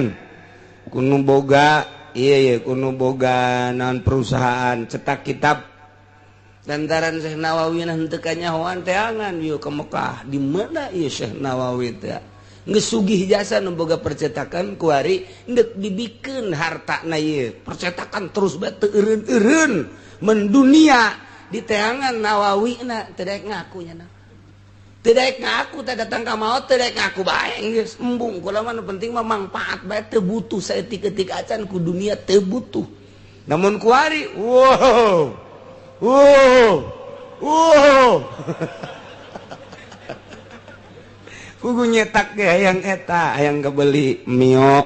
kuno boga, iya iya kuno boga naon perusahaan cetak kitab. Lantaran Syekh Nawawi nah henteu kanyahoan teangan ieu ke Mekah. Di mana ieu Syekh Nawawi teh? Geus sugih jasa nu boga percetakan kuari deuk dibikeun hartana ieu. Percetakan terus bae teu eureun-eureun mendunia. Di teangan Nawawi na teu daek ngaku nya na. Teu daek ngaku teh datang ka maot teu daek ngaku bae geus embung kula mah nu penting mah mangpaat bae teu butuh saeutik-eutik acan ku dunia teu butuh. Namun kuari wow wow wow kudu nyetak ge hayang eta hayang kabeli Mio,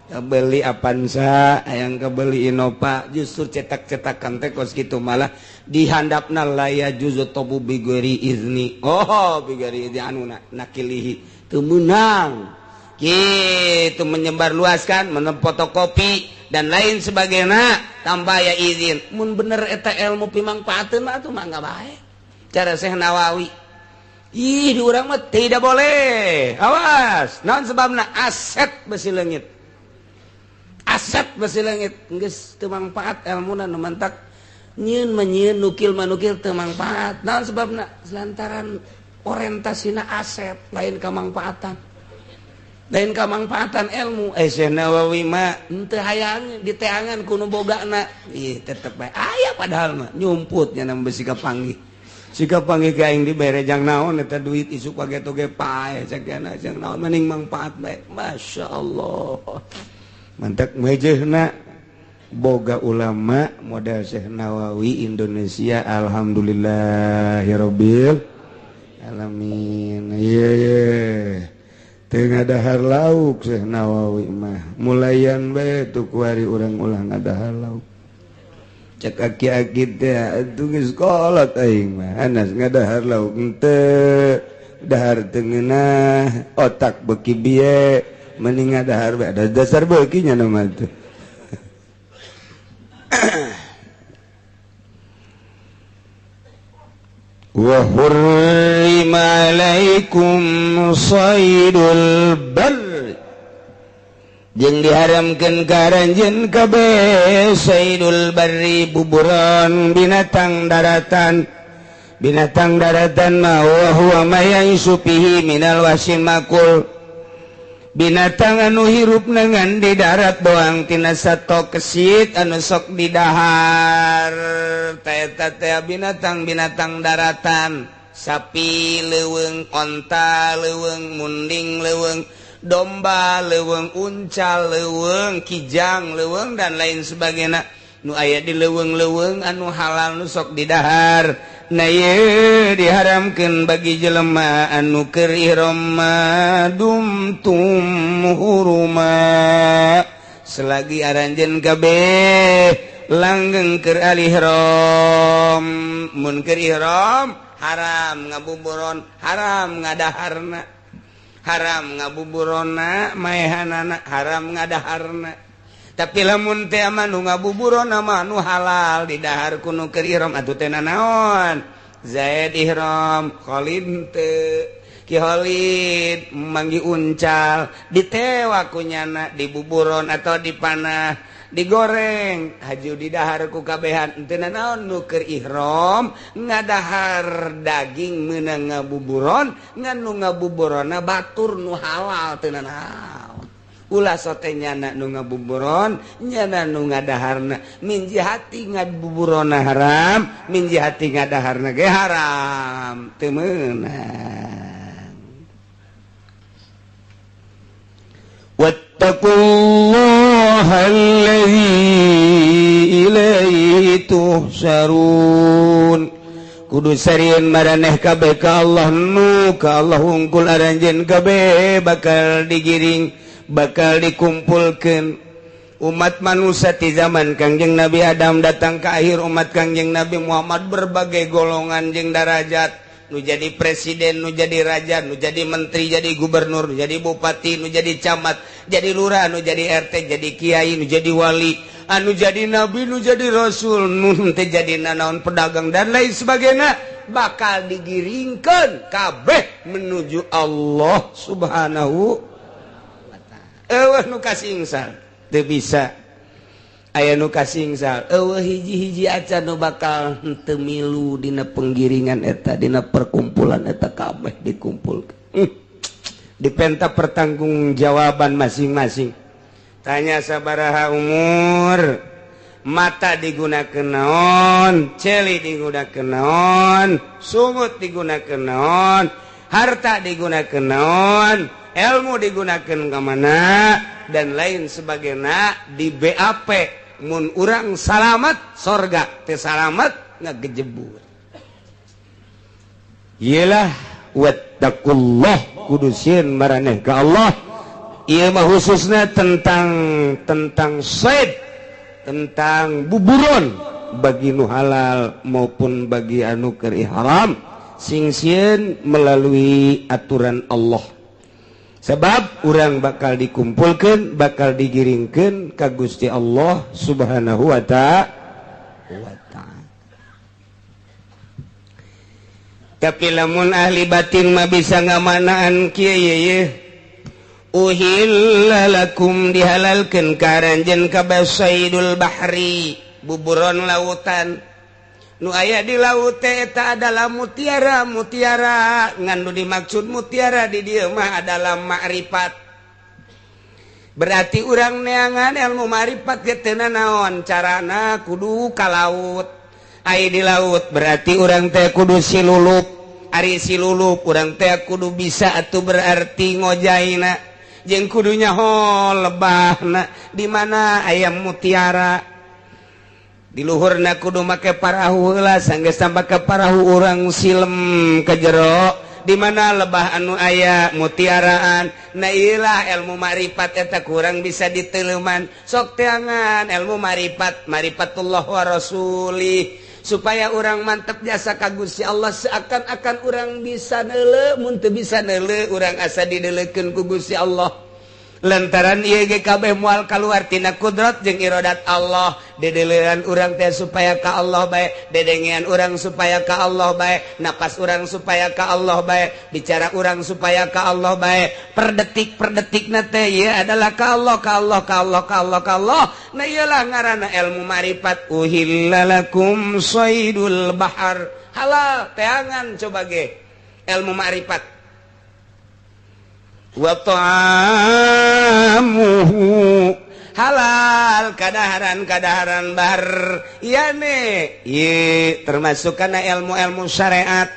kabeli Avanza, hayang kabeli Innova, justru cetak-cetakan teh kos kitu malah dihandapna la yajuzu tabu bighairi izni. Oh, bighairi izni anu nakilihi teu meunang. Kitu menyebar luaskan, menempotokopi dan lain sebagainya tanpa aya izin. Mun bener eta ilmu pimangpaateun mah atuh mangga bae. Cara Syekh Nawawi. Ih, di urang mah tidak boleh. Awas, naon sebabna aset besi leungit. Aset besi leungit geus teu mangpaat elmuna nu mantak nyieun mah nyieun nukil mah nukil teu mangpaat. Naon sebabna? Lantaran orientasina aset lain kamangpaatan. Lain kamangpaatan ilmu. Syekh Nawawi mah henteu hayang diteangan ku nu bogana. Ih, tetep bae aya padahal mah nyumput nya besi kapanggih. Sikap panggih ka aing dibere jang naon eta duit isuk pageto ge pae sakiana jang naon mending mangpaat bae. Masya Allah. Mantak mejehna boga ulama model Syekh Nawawi Indonesia alhamdulillahirabbil alamin. Ieu ye teu ngadahar lauk Syekh Nawawi mah mulayan bae tu kuari urang ulah ngadahar lauk. Cek aki-aki teh atuh geus kolot aing mah anas ngadahar lauk henteu dahar teu ngeunah otak beuki bieu mending ngadahar bae ada dasar beuki nya nu mah teh. Wa hurrima alaikum saydul barr jeung diharamkeun ka aranjeun kabeh saydul barri buburon binatang daratan. Binatang daratan mah wa huwa ma ya'isu fihi minal wahsyil makul. Binatang anu hirup ngan di darat doang tina sato kesit anu sok didahar. Eta teh binatang-binatang daratan, sapi leuweung, onta leuweung, munding leuweung, domba leuweung, unca leuweung, kijang leuweung dan lain sebagainya. Nu aya di leuweung-leuweung anu halal nu sok didahar. Nah ieu diharamkeun bagi jelema anu keur ihram dumtum huruma selagi aranjeun kabeh langgeng keur alihram. Mun keur ihram haram ngabuburon, haram ngadaharna, haram ngabuburona maehanana, haram ngadaharna. Tapi lamun teh mah nu ngabuburona mah nu halal didahar ku nu keur ihram atuh teh nanaon. Zaid ihram, Khalid teu, Ki Holid manggi uncal ditewak ku nyana dibuburon atau dipanah digoreng haju didahar ku kabehan teu nanaon nu keur ihram ngadahar daging meunang ngabuburon ngan nu ngabuburonna batur nu halal teu nanaon ulah sote nyana nu ngabuburon nyana nu ngadaharna min jihati ngabuburonna haram min jihati ngadaharna ge haram teu meunang. Wattaqullaha allazi ilaihi tuhsyarun. Kudu sarieun maraneh kabeh ka Allah nu ka Allah hungkul aranjeun kabeh bakal digiring bakal dikumpulkeun umat manusia di zaman Kangjeng Nabi Adam datang ke akhir umat Kangjeng Nabi Muhammad berbagai golongan jeung darajat nu jadi presiden, nu jadi raja, nu jadi menteri, jadi gubernur, nu jadi bupati, nu jadi camat, jadi lurah, nu jadi RT, jadi kiai, nu jadi wali, anu jadi nabi, nu jadi rasul, nu teu jadi nanaon pedagang dan lain sebagainya bakal digiringkeun kabeh menuju Allah Subhanahu wa ta'ala. Eueuh nu kasingsal teu bisa aya nu kasingsal eueuh hiji-hiji acan nu bakal henteu milu dina penggiringan eta dina perkumpulan eta kabeh dikumpulkeun. Dipenta pertanggungjawaban masing-masing. Tanya sabaraha umur, mata digunakeun naon, celi digunakeun naon, sungut digunakeun naon, harta digunakeun naon, ilmu digunakeun ka mana dan lain sebagainya di BAP. Mun urang salamat sorga, teu salamat ngagejebur. Iyalah wattaqullah kudu sieun maraneh ka Allah. Ieu mah khususna tentang said, tentang buburon bagi nu halal maupun bagi anu keur ihram sing sieun melalui aturan Allah. Sebab urang bakal dikumpulkan, bakal digiringkan ka Gusti Allah Subhanahu wa ta'ala. Tapi lamun ahli batin mah bisa ngamanaan kieu ye. Uhilla lakum dihalalkeun ka aranjeun kabeh saidul bahri, buburon lautan. Nu aya di laut teh eta adalah mutiara, mutiara ngan nu dimaksud mutiara di dieu mah adalah makrifat. Berarti urang neangan ilmu makrifat ge teu nanaon carana kudu ka laut. Ai di laut berarti urang teh kudu silulup. Ari silulup urang teh kudu bisa atuh berarti ngojaina jeung kudu nyaho lebahna di mana aya mutiara. Di luhurna kudu make parahu heula sanggeus sampai ke parahu urang silem ke jero di mana lebah anu aya mutiaraan. Nah iyalah ilmu makrifat eta kurang bisa diteleuman sok teangan ilmu makrifat marifatullah wa rasuli supaya urang mantep jasa ka Gusti Allah seakan-akan urang bisa neuleuh mun teu bisa neuleuh urang asa dideuleukeun ku Gusti Allah. Lantaran ieu ge kabeh moal kaluar tina kudrat jeung iradat Allah. Dedelean urang teh supaya ka Allah bae, dedengean urang supaya ka Allah bae, napas urang supaya ka Allah bae, bicara urang supaya ka Allah bae, per detik per detikna teh ieu adalah ka Allah, ka Allah, ka Allah, ka Allah, ka Allah. Nah ieulah ngaranna ilmu makrifat. Uhilla lakum saydul bahar, halal teangan coba ge ilmu makrifat. Wa ta'amuhu halal kadaharan-kadaharan bar yane ye termasuk kana ilmu-ilmu syariat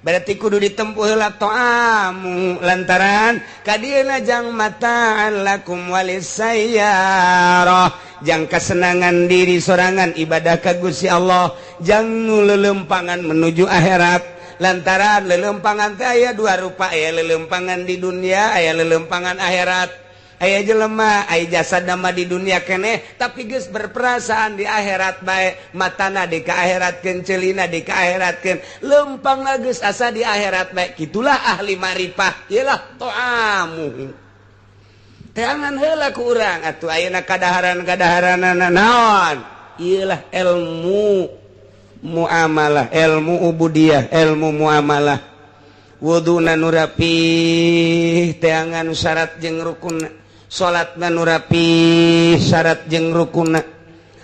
berarti kudu ditempuh heula ta'amu lantaran kadieuna jang mata'an lakum walisayyarah jang kesenangan diri sorangan ibadah ka Gusti Allah jang nu lelempangan menuju akhirat. Lantaran lelempangan teh aya dua rupa, aya lelempangan di dunia, aya lelempangan akhirat. Aya jelema, aya jasa nama di dunia keneh, tapi geus berperasaan di akhirat bae, matana di ka akhiratkeun, celina di ka akhiratkeun, lempangna geus asa di akhirat bae. Kitulah ahli marifah, ieulah to'amu. Teangan heula ku urang atuh ayeuna kadaharan-kadaharanana naon? Ieulah ilmu muamalah, ilmu ubudiyah, ilmu muamalah. Wuduna nu rapih, teangan syarat jeung rukun. Salatna nu rapih, syarat jeung rukunna.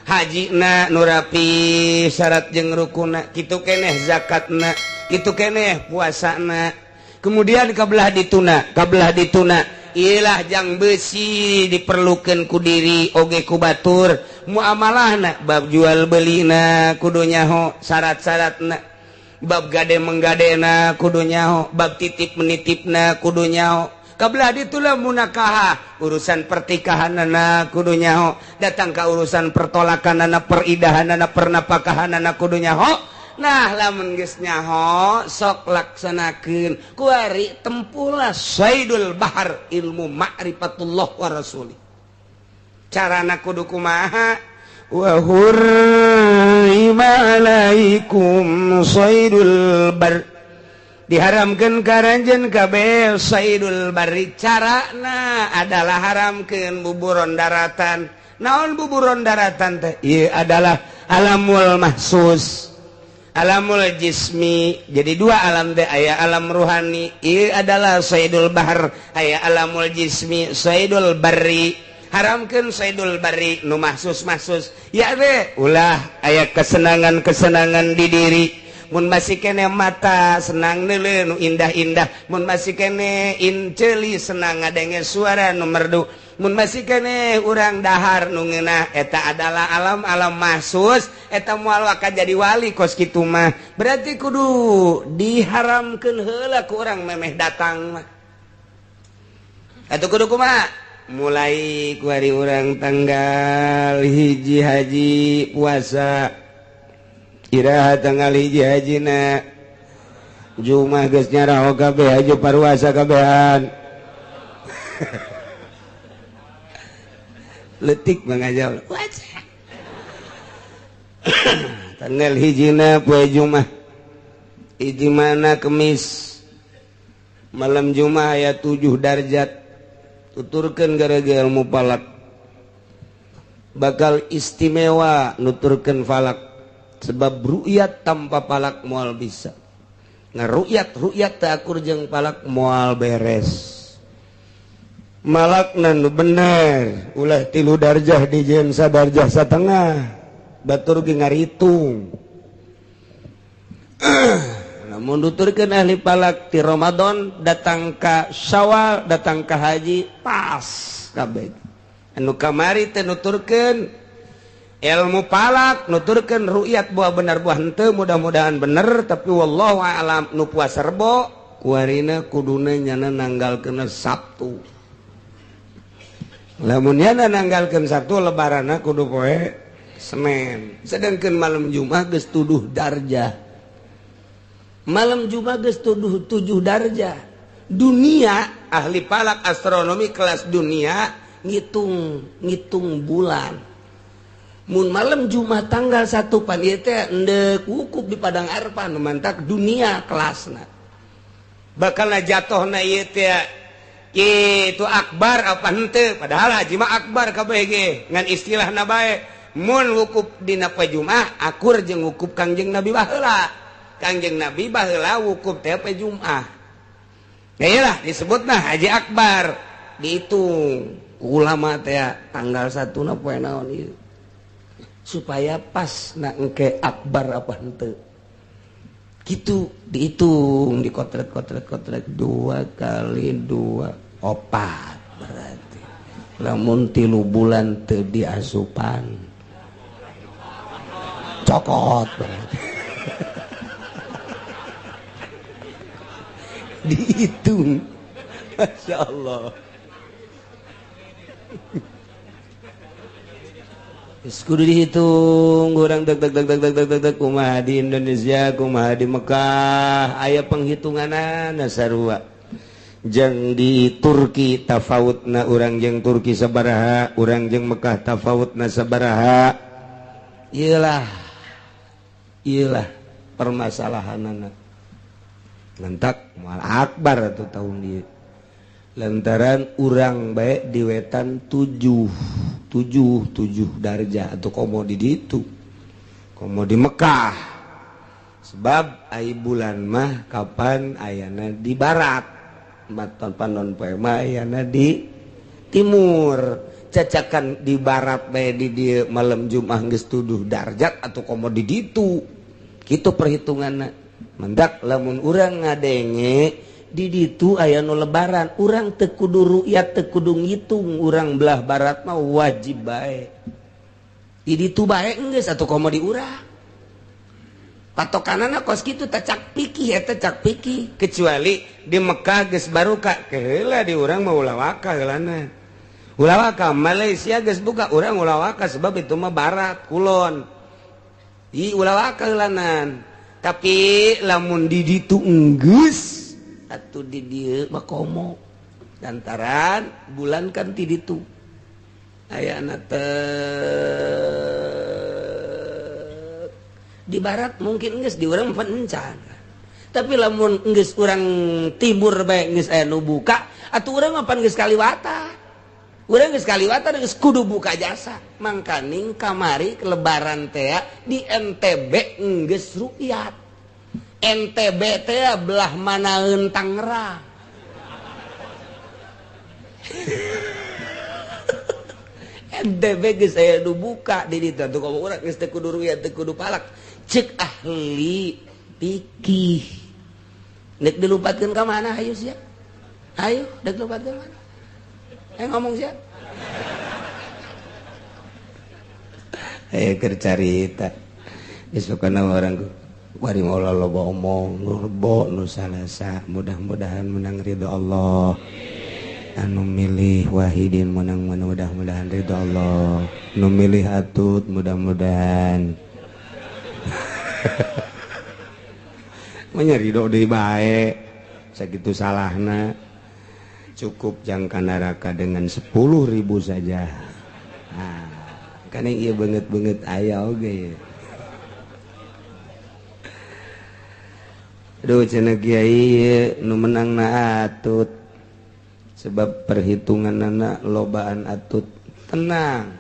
Hajina nu rapih, syarat jeung rukunna. Kitu keneh zakatna, kitu keneh puasana. Kemudian kabelah dituna, kabelah dituna. Ilah jang besi diperlukan ku diri oge ku batur. Muamalahna bab jual belina kudu nyaho syarat-syaratna. Bab gade menggadena kudu nyaho, bab titip menitipna kudu nyaho. Kabelah ditulah munakaha, urusan pertikahanana kudu nyaho, datang ka urusan pertolakanana, peridahanana, pernapakahanana kudu nyaho. Nah, lamun geus nyaho sok laksanakeun. Kuari tempulah saidul bahar ilmu ma'rifatullah wa rasuli. Carana kudu kumaha? Wa hurrima alaikum saidul bar, diharamkeun ka ranjeun kabeh saidul barri. Carana adalah haramkeun buburon daratan. Naon buburon daratan teh? Ieu adalah alamul mahsus, alamul jismi. Jadi dua alam teh, aya alam ruhani ieu adalah saidul bahr, aya alamul jismi saidul barri. Haramkeun saidul barri nu mahsus-mahsus ya teh ulah aya kesenangan-kesenangan di diri. Mun masih kene mata senang neuleuh nu indah-indah, mun masih kene inceuli senang ngadenge suara nu merdu, mun masih kene urang dahar nu ngeunah, eta adalah alam-alam mahsus. Eta moal waka jadi wali kos kitu mah. Berarti kudu diharamkeun heula ku urang memeh datang mah. Atuh kudu kumaha? Mulai ku hari urang tanggal 1 haji puasa, iraha tanggal 1 hajina Jumat geus nyaraho kabeh haji paruasa kabehan. Letik mangajal. Tanggal 1 poe Jumat, hiji mana Kemis, malam Jumat aya 7 darjat. Tuturkeun gara-gara ilmu falak bakal istimewa nuturkeun falak, sebab ru'yat tanpa falak moal bisa. Nah, ru'yat teu akur jeung falak moal beres. Malakna nu bener ulah 3 darjah dijieun sadarjah satengah, batur ge ngaritung. Namun nuturkeun ahli falak ti Ramadan datang ka Syawal datang ka haji pas kabeh. Anu kamari teh nuturkeun ilmu falak, nuturkeun ru'yat buah bener buah henteu, mudah-mudahan bener tapi wallahu a'lam. Nu puasa Rebo kuarina kuduna nyana nanggalkeun Sabtu. Lamun nyana nanggalkeun Sabtu lebaranna kudu poe Senin. Sedangkan malam Jumat geus tuduh darjah. Malam Jumat geus tuduh 7 darjah. Dunia ahli falak astronomi kelas dunia ngitung bulan. Mun malam Jumat tanggal 1 pan ieu teh endek wukuf di Padang Arfah nu mantak dunia kelasna. Bakalna jatohna ieu teh itu akbar apa henteu, padahal haji mah akbar kabeh ge ngan istilahna bae. Mun wukuf dina poe Jumat akur jeung wukuf Kangjeng Nabi baheula. Kangjeng Nabi baheula wukuf teh poe Jumat. Ya iyalah disebutna haji akbar. Dihitung ulama teh tanggal 1 na poe naon ieu, supaya pas na engke akbar apa henteu. Gitu dihitung, dikotret-kotret-kotret 2 kali 2 4 berarti. Lamun 3 bulan teu diasupan cokot berarti. Dihitung, Masya Allah. Kudu dihitung urang deg deg deg deg deg deg deg kumaha di Indonesia, kumaha di Mekah, aya penghitunganana sarua. Jeung di Turki tafawutna urang jeung Turki sabaraha, urang jeung Mekah tafawutna sabaraha. Iyalah, iyalah permasalahanana. Mentak moal akbar atuh tahun ieu. Lantaran urang bae di wetan 7 7 darjah atau komo di ditu, komo di Mekah. Sebab ai bulan mah kapan ayana di barat, maton panon poe mah ayana di timur. Cacakan di barat bae di dieu malam Jumat geus tuduh darjat atau komo di ditu. Kitu perhitunganna. Mendak lamun urang ngadenge di ditu aya nu lebaran, urang teu kudu ru'yat, teu kudu ngitung, urang belah barat mah wajib bae. Di ditu bae geus atuh komo di urang. Patokanana kos kitu teh cak pikih eta cak pikih, kecuali di Mekah geus baruka keheula di urang mah ulah waka heulana. Ulah waka Malaysia geus buka urang ulah waka sebab itu mah barat kulon. Ih ulah waka heulanan. Tapi lamun di ditu enggeus atuh di dieu mah komo. Lantaran bulan kan ti ditu. Ayana teh di barat mungkin geus di urang pencan. Tapi lamun geus urang timur bae geus aya nu buka, atuh urang mah pan geus kaliwata. Urang geus kaliwata geus kudu buka jasa. Mangkaning kamari lebaran teh di NTB geus rukyat. NTB teh belah manaeun Tangerang. NTB geus aya nu buka di ditu atuh komo urang geus teu kudu rukyat, teu kudu palak. Cek ahli pikih nek dilupatkeun ka mana hayu sia? Hayu dek lupatkeun mana? Ngomong sia. Ayo keur carita. Geus pokona urang bari moal loba omong, loba nu salasa, mudah-mudahan menang ridho Allah. Anu milih Wahidin menang mudah-mudahan ridho Allah. Nu milih Atut mudah-mudahan menyeri deui bae sakitu salahna cukup jangka neraka dengan 10.000 saja. Nah, kan ieu beungeut-beungeut aya oge. Aduh cenah kiai nu menangna Atut sebab perhitunganna lobaan Atut. Tenang.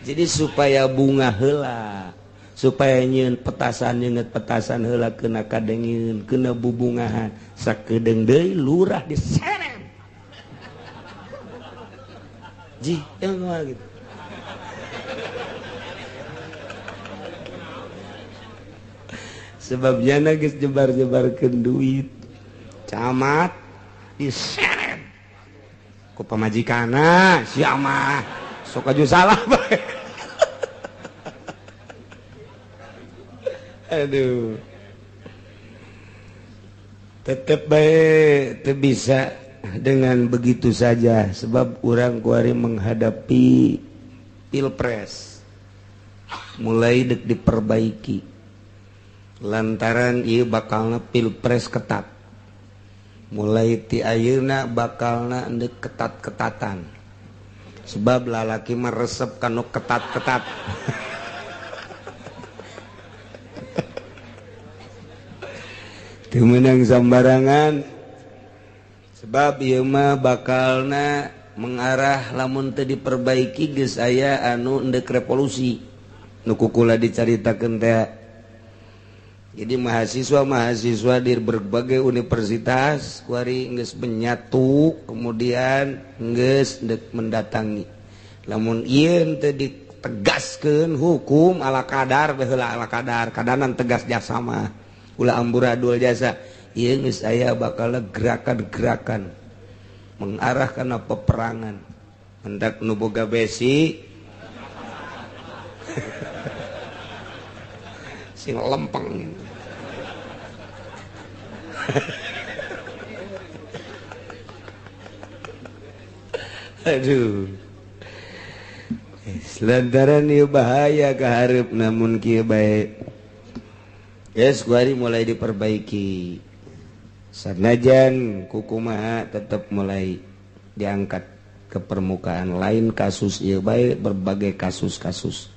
Jadi supaya bunga heula, supaya nyieun petasan nyeungeut petasan heula kena kadengeun, kena bubungahan, sakedeung deui lurah diseret. Ji, yang kumaha gitu. Sebab jana geus jebar-jebarkeun duit. Camat diseret. Ku pamajikanna sia mah sok aju salah bae. Aduh. Tetep bae teu bisa dengan begitu saja sebab urang kuari menghadapi pilpres. Mulai dek diperbaiki. Lantaran ieu bakalna pilpres ketat. Mulai ti ayeuna bakalna endek ketat-ketatan. Sebab lalaki mah resep kanu ketat-ketat. Teu meunang sambarangan. Sebab ieu mah bakalna mengarah lamun teu diperbaiki geus aya anu endek revolusi. Nu kukula dicaritakeun teh. Jadi mahasiswa-mahasiswa di berbagai universitas kuari geus menyatu kemudian geus ndek mendatangi. Lamun ieu teu ditegaskeun hukum ala kadar baheula ala kadar, kadanan tegas jasa mah. Ulah amburadul jasa. Ieu geus aya bakal gerakan-gerakan mengarah kana peperangan. Hendak nu boga besi sing lempeng. Aduh. Lantaran ieu bahaya kahareup namun kieu bae. Geus kuari mulai diperbaiki. Sanajan kukumaha tetep mulai diangkat ke permukaan, lain kasus ieu bae berbagai kasus-kasus.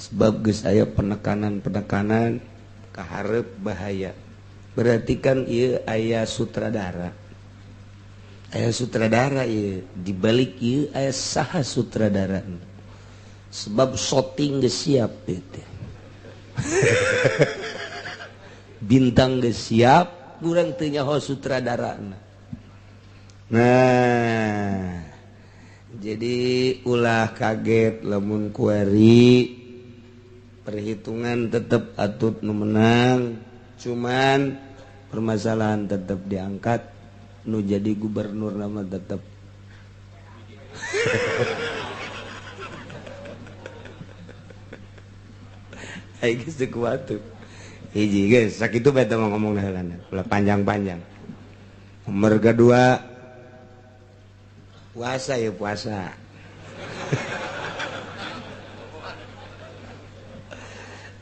Sebab geus aya penekanan-penekanan kahareup bahaya. Berarti kan ieu aya sutradara. Aya sutradara ieu, di balik ieu aya saha sutradara. Sebab shooting geus siap teh. Bintang geus siap, kurang teu nyaho sutradarana. Nah, jadi ulah kaget lamun kuari perhitungan tetap atut nu menang, cuman permasalahan tetap diangkat, nu jadi gubernur nama tetap. Aing geus teu kuat tuh. Hiji geus sakitu bae teh ngomong heulana, ulah panjang-panjang. Nomor kedua puasa ya puasa.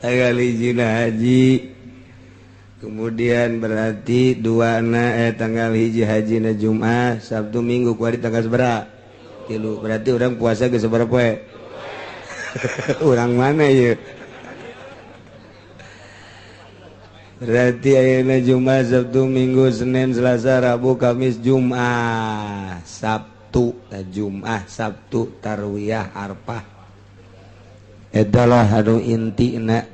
Tanggal hiji haji. Kemudian berarti dua na tanggal hiji haji na Jumat, Sabtu Minggu kuari tanggal sabaraha? 3. Berarti orang puasa geus sabaraha poe? Urang mana ieu? Berarti ayeuna Jumat, Sabtu, Minggu, Senin, Selasa, Rabu, Kamis, Jumat, Sabtu, Jumat, Sabtu, Tarwiyah, Arfah. Adalah anu intina.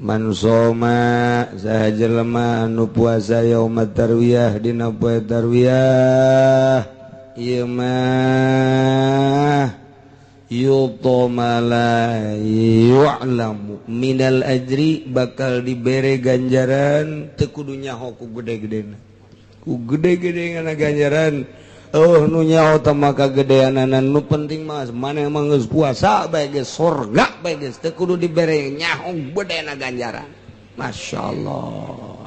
Man soma saha jelema anu puasa yaumat tarwiyah dina poe tarwiyah ieu mah yuta la yu'lamu minal ajri bakal dibere ganjaran teu kudu nyaho ku gede-gedena ku gede-gede ngana ganjaran oh nu nyaho teh maka gedeanana nu penting mah maneh mah geus puasa bae geus sorga bae geus teu kudu dibere nyaho gedena ganjaran. Masyaallah.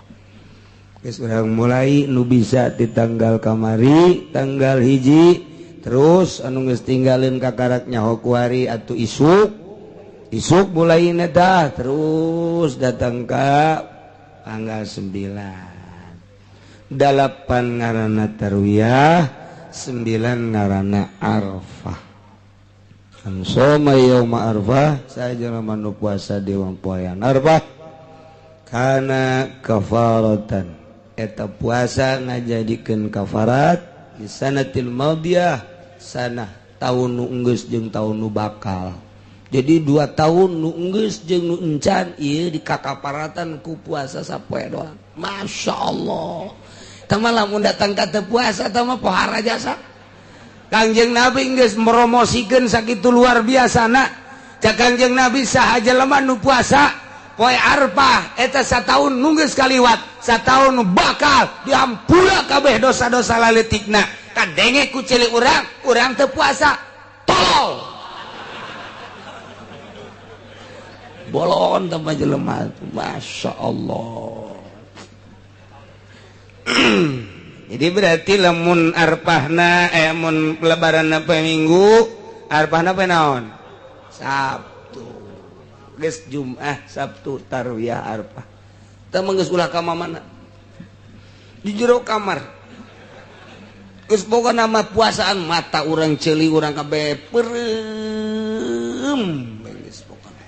Geus urang mulai nu bisa di tanggal kamari tanggal hiji terus anu geus tinggalin kakarak nyaho kuari atuh isuk isuk mulai dah terus datang ka tanggal 9 8 ngaranna tarwiyah 9 ngaranna Arfah. Soma yauma Arfah saja nu puasa di poean Arfah kana kafaratan eta puasa ngajadikeun kafarat di sanatil madiyah sanah tahun nu enggeus jeung tahun nu bakal. Jadi 2 tahun nu enggeus jeung nu encan ieu dikakaparatan ku puasa sapoe doang. Masya Allah. Tah mah lamun datang ka teu puasa tah mah pohara jasa. Kangjeng Nabi geus promosikeun sakitu luar biasana. Cak Kangjeng Nabi saha jelema nu puasa poe Arfah eta sataun nu geus kaliwat, sataun nu bakal dihampura kabeh dosa-dosa laletikna. Kadenge ku cilik urang, urang teu puasa. Tolol. Bolon tambah jelema. Masya Allah. Jadi berarti lamun arpahna mun lebaranna poe Minggu, arpahna poe naon? Sabtu. Geus Jumat, Sabtu, Tarwiyah, Arfah. Teu mah geus ulah ka mana? Di jero kamar. Geus boga nama puasaan mata urang ceuli urang kabeh peureum geus pokona.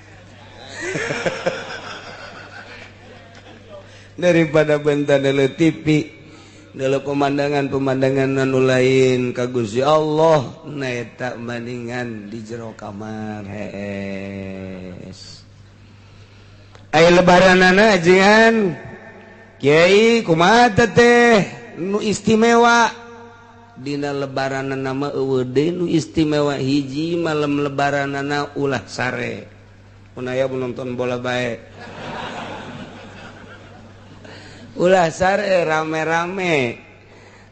Daripada benta deuleu TV deuleu pemandangan-pemandangan anu lain ka Gusti Allah na eta bandingan di jero kamar hees. Aya lebaranana ajengan kiai kumaha teh nu istimewa dina lebaranana mah eueuh deui nu istimewa hiji malam lebaranana ulah sare. Mun aya nonton bola bae. Ulah sare rame-rame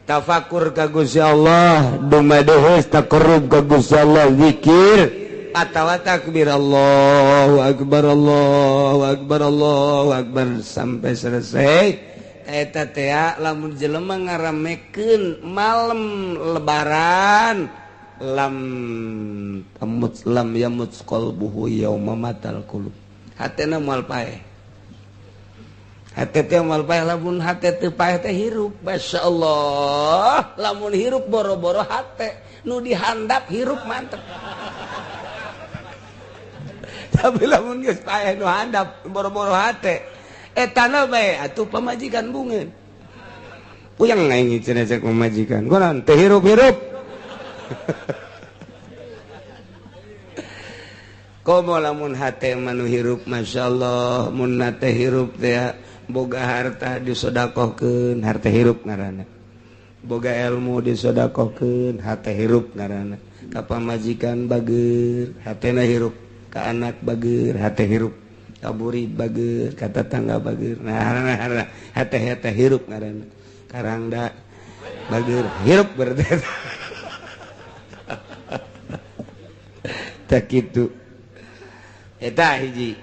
tafakur ka Gusti Allah, dumadeheus taqarrub ka Gusti Allah, zikir atawa takbir Allahu akbar Allahu akbar Allahu akbar sampai selesai. Eta teh lamun jelema ngaramekeun malam lebaran lam tamut lam yamut qalbuhu yauma matal qulub. Hatena moal paeh. Hate teh moal paeh lamun hate teu paeh teh hirup. Masyaallah, lamun hirup boro-boro hate nu dihandap hirup mantep. Tapi lamun geus paeh nu handap boro-boro hate etana bae atuh pamajikan bungeun. Puyeng aing cenah cek pamajikan. Kunaon teu hirup-hirup. Komo lamun hate manu hirup masyaallah mun nate hirup teh boga harta disodakohkeun harta hirup ngaranna. Boga ilmu disodakohkeun hate hirup ngaranna. Ka pamajikan bager hatena hirup, ka anak bager hate hirup, ka burid bager, ka tetangga bager. Nah, hate-hate hirup ngaranna. Karangda bager hirup berarti. Tak kitu. Eta hiji.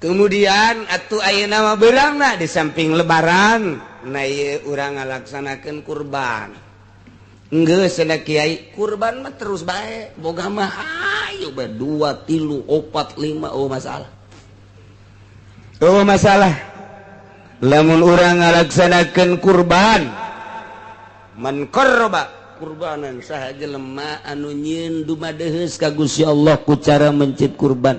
Kemudian atuh ayeuna mah beurangna di samping lebaran na ieu urang ngalaksanakeun kurban. Geus cenah kiai kurban mah terus bae boga mah ayo bae 2 3 4 5 oh masalah. Oh masalah. Lamun urang ngalaksanakeun kurban man qarraba kurbanan saha jelema anu nyieun dumadeheus ka Gusti Allah ku cara mencit kurban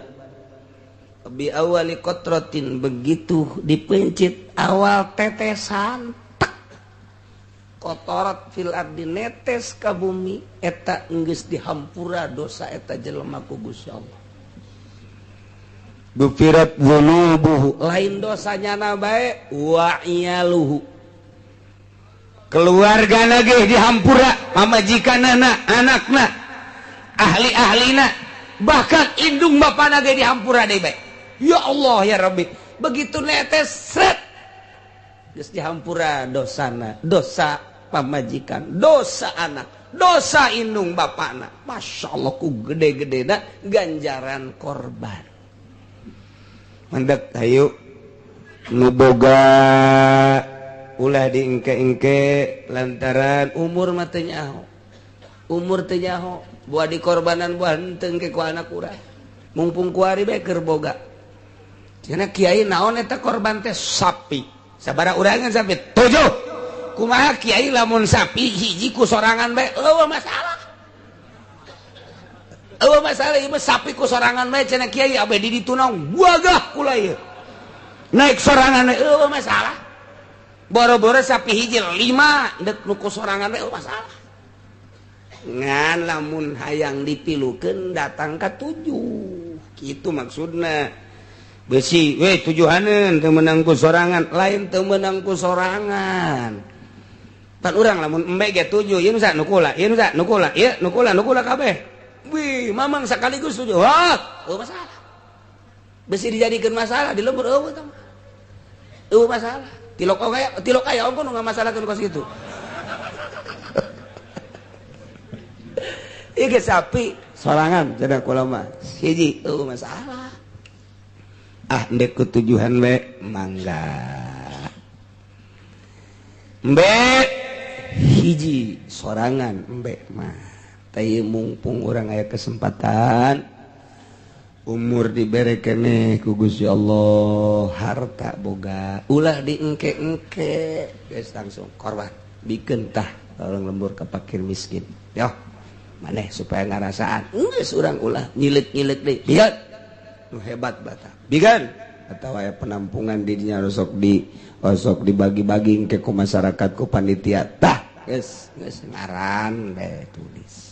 bi awali qatratin begitu dipencit awal tetesan tek kotorat fil ardi netes ka bumi eta geus dihampura dosa eta jelema ku Gusti Allah gufirat dzunubuhu lain dosanya na bae wa iyaluhu keluarga lagi dihampura pamajikanana anakna ahli-ahlina bahkan indung bapana ge dihampura deui bae. Ya Allah ya Rabbi begitu netes sret geus dihampura dosana dosa pamajikan dosa anak dosa indung bapana. Masya Allah ku gede-gedena ganjaran korban mandek hayu nu boga ulah diengke-engke lantaran umur mah teu nyaho. Umur teu nyaho, buah dikorbanan buah henteu engke ku anak urang. Mumpung kuari bae keur boga. Cenah kiai naon eta korban teh sapi. Sabaraha urangan sapi? 7. Kumaha kiai lamun sapi hiji ku sorangan bae eueuh masalah. Eueuh masalah ieu mah sapi ku sorangan bae cenah kiai abe di ditu naon wagah kula ieu. Naik sorangan bae eueuh masalah. Boro-boro sapi hiji 5 dek nu ku sorangan we masalah. Ngan lamun hayang dipilukeun datang ka 7. Kitu maksudna. Besi we tujuhaneun teu meunang ku sorangan, lain teu meunang ku sorangan. Pan urang lamun embe ge 7, ieu nu sa nu kula, ieu nu sa nu kula, ieu nu kula, nu kula kabeh. Wih, mamang sakaligus 7. Wah, eueuh masalah. Besi dijadikeun masalah di lembur eueuh tah. Eueuh masalah. Tilok aya ongko nu ngamasalahkeun kos kitu. Ieu ge sapi sorangan cenah kula mah. Hiji eueuh masalah. Ah ndek kutujuhan we mangga. Embe hiji sorangan embe mah. Teh mumpung urang aya kesempatan umur dibere keneh ku Gusti Allah harta boga ulah diengke-engke geus langsung korban bikeun tah tolong lembur ka fakir miskin yo maneh supaya ngarasaan geus urang ulah nyileuk-nyileuk deui bigan nu hebat bata bigan atawa aya penampungan di dinya osok dibagi-bagi engke ku masyarakat ku panitia tah geus geus ngaran bae tulis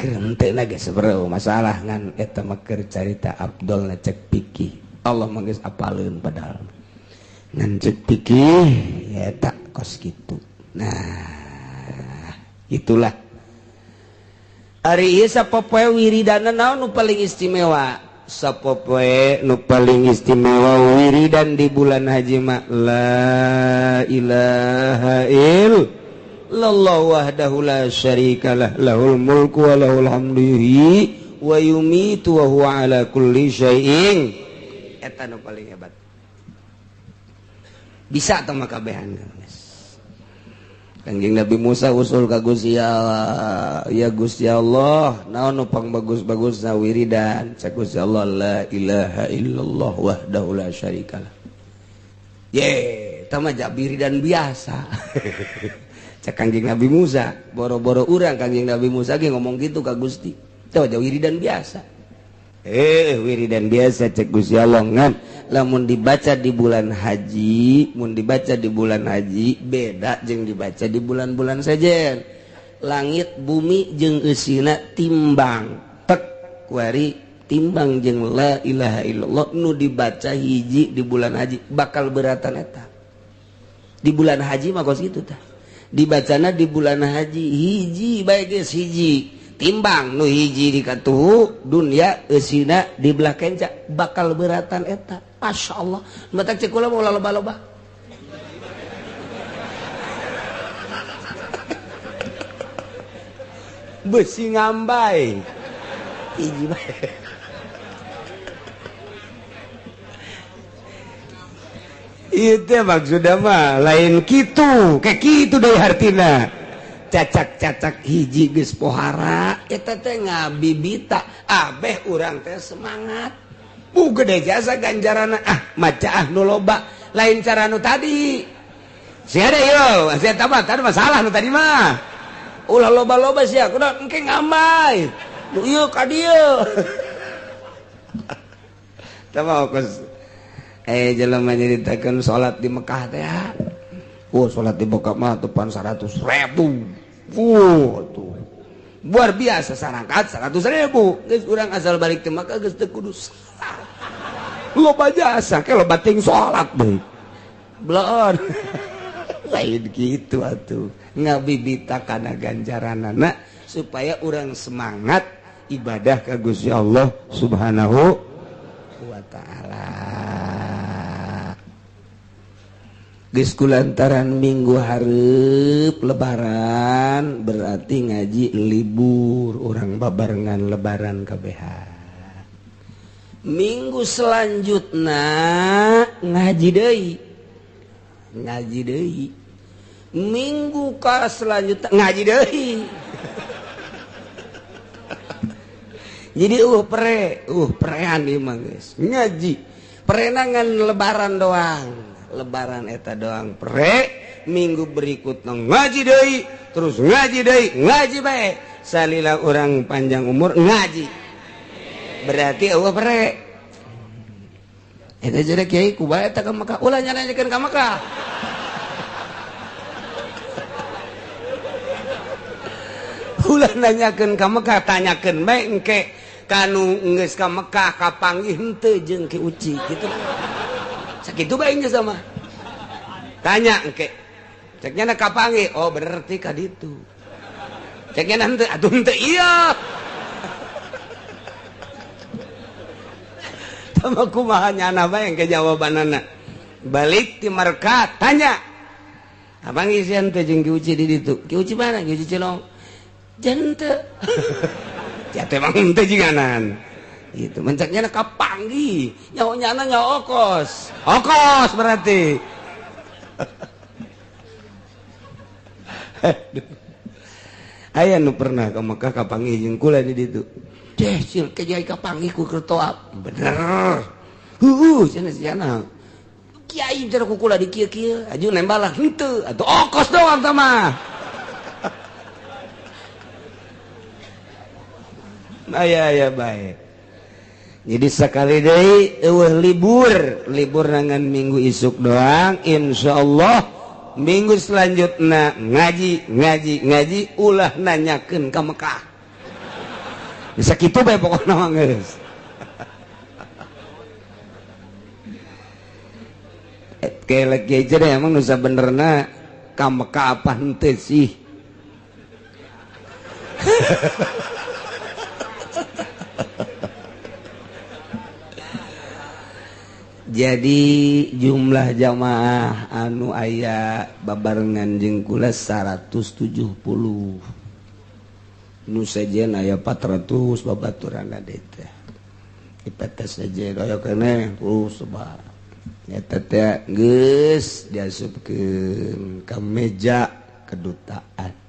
kerentena ge sebereu masalah ngan eta mah keur carita Abdul ngecek pikih Allah mah geus apaleun padahal ngan cek pikih ya eta kos kitu. Nah itulah ari ieu sapopoe wiridana naon nu paling istimewa sapopoe nu paling istimewa wiridan di bulan haji mah la ilaha illallah Allah wahdahu la syarikalah lahul mulku wa lahul hamdu yuhyi wa yumitu wa huwa ala kulli syai'in. Eta nu paling hebat. Bisa tah mah kabehan. Kanjeng Nabi Musa usul ka Gusti Allah, ya Gusti Allah, naon nu pangbagus-bagusna wiridan? Cak Gusti Allah la ilaha illallah wahdahu la syarikalah. Ye, eta mah wiridan biasa. Cak Kanjeng Nabi Musa, boro-boro urang Kanjeng Nabi Musa ge ngomong gitu ka Gusti. Teh wiridan biasa. Wiridan biasa cek Gusti Allah ngan lamun dibaca di bulan haji, mun dibaca di bulan haji beda jeung dibaca di bulan-bulan sejen. Langit bumi jeung eusina timbang. Tek Kuari timbang jeung la ilaha illallah nu dibaca hiji di bulan haji bakal beratan eta. Di bulan haji mah kos kitu tah. Dibacana di bulan haji hiji bae geus hiji. Timbang nu hiji di katuhu dunya eusina di belah kenca bakal beratan eta. Masyaallah. Matak cek kula mah ulah loba-loba. Besi ngambai. Hiji bae. Itu maksudnya mah lain kitu, kayak kitu deui hartina. Cacak-cacak hiji geus pohara eta teh ngabibita abeh urang teh semangat. Bu gede jasa ganjaranna ah maca ah nu loba lain cara nu tadi. Sia deui yo, sia tah tadi masalah nu tadi mah. Ulah loba-loba sia kudu engke ngambai. Nu ieu ka dieu. Tah mah kos jelema nyaritakeun salat di Mekah teh. Oh, salat di Mekah mah tepan 100.000. Tuh. Luar biasa sarangkat 100.000. Geus urang asal balik ti Mekah geus teu kudu salat. Loba jasa ke loba ting salat deui. Bloon. Lain kitu atuh. Ngabibita kana ganjaranana supaya urang semangat ibadah ka Gusti Allah Subhanahu wa ta'ala. Geus kulantaran minggu hareup lebaran berarti ngaji libur urang babarengan lebaran kabehan. Minggu selanjutna ngaji deui. Ngaji deui. Minggu ka selanjutna ngaji deui. Jadi pre, prean ieu mah geus. Ngaji. Perenangan lebaran doang. Lebaran eta doang pre, minggu berikutnya ngaji deui, terus ngaji deui, ngaji bae. Salila urang panjang umur ngaji. Berarti eueuh pre. Eta jadi kiai ku bae eta ka Mekah, ulah nyanyakeun ka Mekah. Ulah nanyakeun ka Mekah, tanyakeun bae engke kanu geus ka Mekah kapanggih henteu jeung Ki Uci kitu. Sakitu bae geus sama. Tanya engke. Ceknya na kapanggih, oh berarti ka ditu. Ceknya na henteu, atuh henteu ieu. Tama kumaha nyana bae engke jawabanana. Balik ti Mekah tanya. Abang isian teh jeung Ki Uci di ditu. Ki Uci mana? Ki Uci Cilong. Jangan teu. Ya teh mah henteu jinganan. Gitu mencaknya kapanggi nyaho nyana nyaho okos. Okos berarti. Aya nu pernah ka Mekah kapanggih jeung kula di ditu. Deh sil ke jai kapanggih ku keur toap. Bener. Heueuh cenah sia. Kiai cenah ku kula di kieu-kieu, aju nembalah henteu atuh okos doang tah mah. Aya aya bae. Jadi sekali deui eueuh libur, libur nangan minggu isuk doang, insyaallah minggu selanjutna ngaji, ngaji, ngaji ulah nanyakeun ka Mekah. Bisa kitu bae pokona mah geus. Kelek ge deh emang nu sabenerna ka Mekah apa henteu sih. Jadi jumlah jamaah anu aya babarengan jeung kula 170. Nu sejen aya 400 babaturan teh. Dipetes sejen aya keneh terus sebab eta teh geus diasupkeun ka meja kedutaan.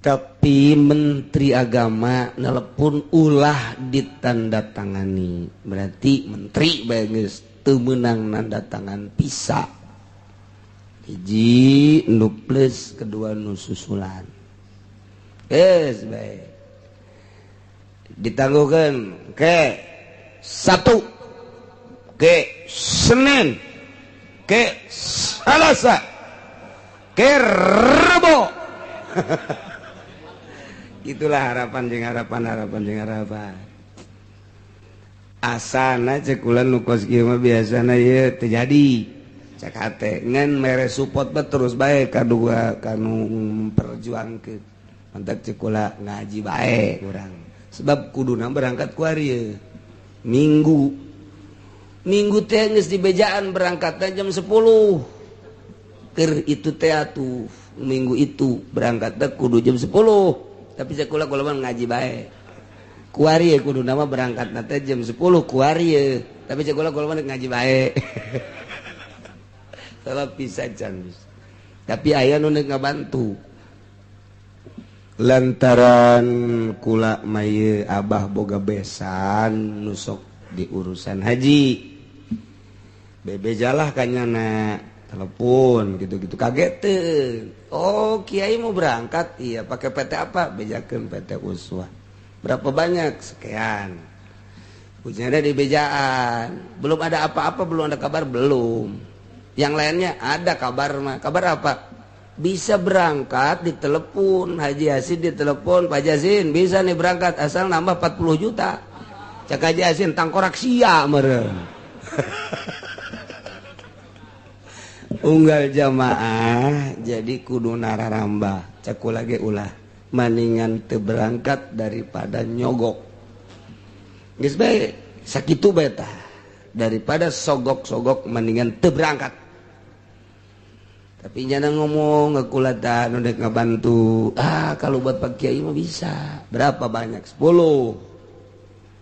Tapi Menteri Agama nelepon ulah ditandatangani. Berarti menteri bae geus teu meunang nanda tangan pisa. Hiji nu plus, kedua nu susulan. Geus bae. Ditangguhkeun ke Sabtu, ke Senin, ke Selasa, ke Rebo. Itulah harapan jeung harapan harapan jeung harapan. Asana cek kula nu kos kieu mah biasana ieu teu jadi. Cek hate ngan mere support bae terus bae kadua kanu memperjuangkeun. Mantak cek kula ngaji bae urang. Sebab kuduna berangkat ku ari Minggu. Minggu teh geus dibejaan berangkatna jam 10. Keur itu teh atuh minggu itu berangkatna kudu jam 10. Tapi cek kula kula mah ngaji bae. Kuari kudu nama berangkat nanti jam 10 kuari, tapi cek kula kula mah ngaji bae. Salah pisan can bisa. Tapi aya nu neuk ngabantu. Lantaran kula mah ieu abah boga besan nu sok di urusan haji. Bebejalah kanyana telepon gitu-gitu kaget teu. Oh, kiai mau berangkat, iya pakai PT apa? Bejakeun PT Uswah. Berapa banyak? Sekian. Punya ada di bejaan. Belum ada apa-apa, belum ada kabar, belum. Yang lainnya ada kabar mah. Kabar apa? Bisa berangkat ditelepon, Haji Yasin ditelepon, Pak Yasin bisa nih berangkat asal nambah 40 juta. Cak Haji Yasin tangkorak sia meureun. Unggal jamaah jadi kudu nararambah. Cak kula ge ulah. Maningan teu berangkat daripada nyogok. Geus bae sakitu bae tah. Daripada sogok-sogok mendingan teu berangkat. Tapi nyana ngomong ngekula tah nu dek ngabantu. Ah, kalau buat Pak Kiai mah bisa. Berapa banyak? 10.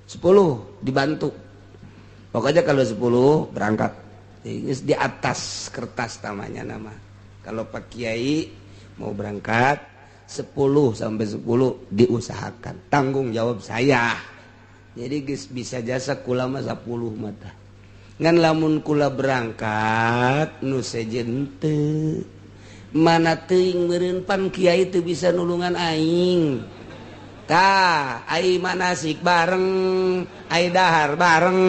10 dibantu. Pokoknya kalau 10 berangkat. Geus di atas kertas tamanya nama. Kalau Pak Kiai mau berangkat 10 sampai 10 diusahakan, tanggung jawab saya. Jadi geus bisa jasa kula mah 10 mata. Ngan lamun kula berangkat nu sejen teu. Mana teuing meureun pan kiai teu bisa nulungan aing. Tah, ai manasik bareng, ai dahar bareng,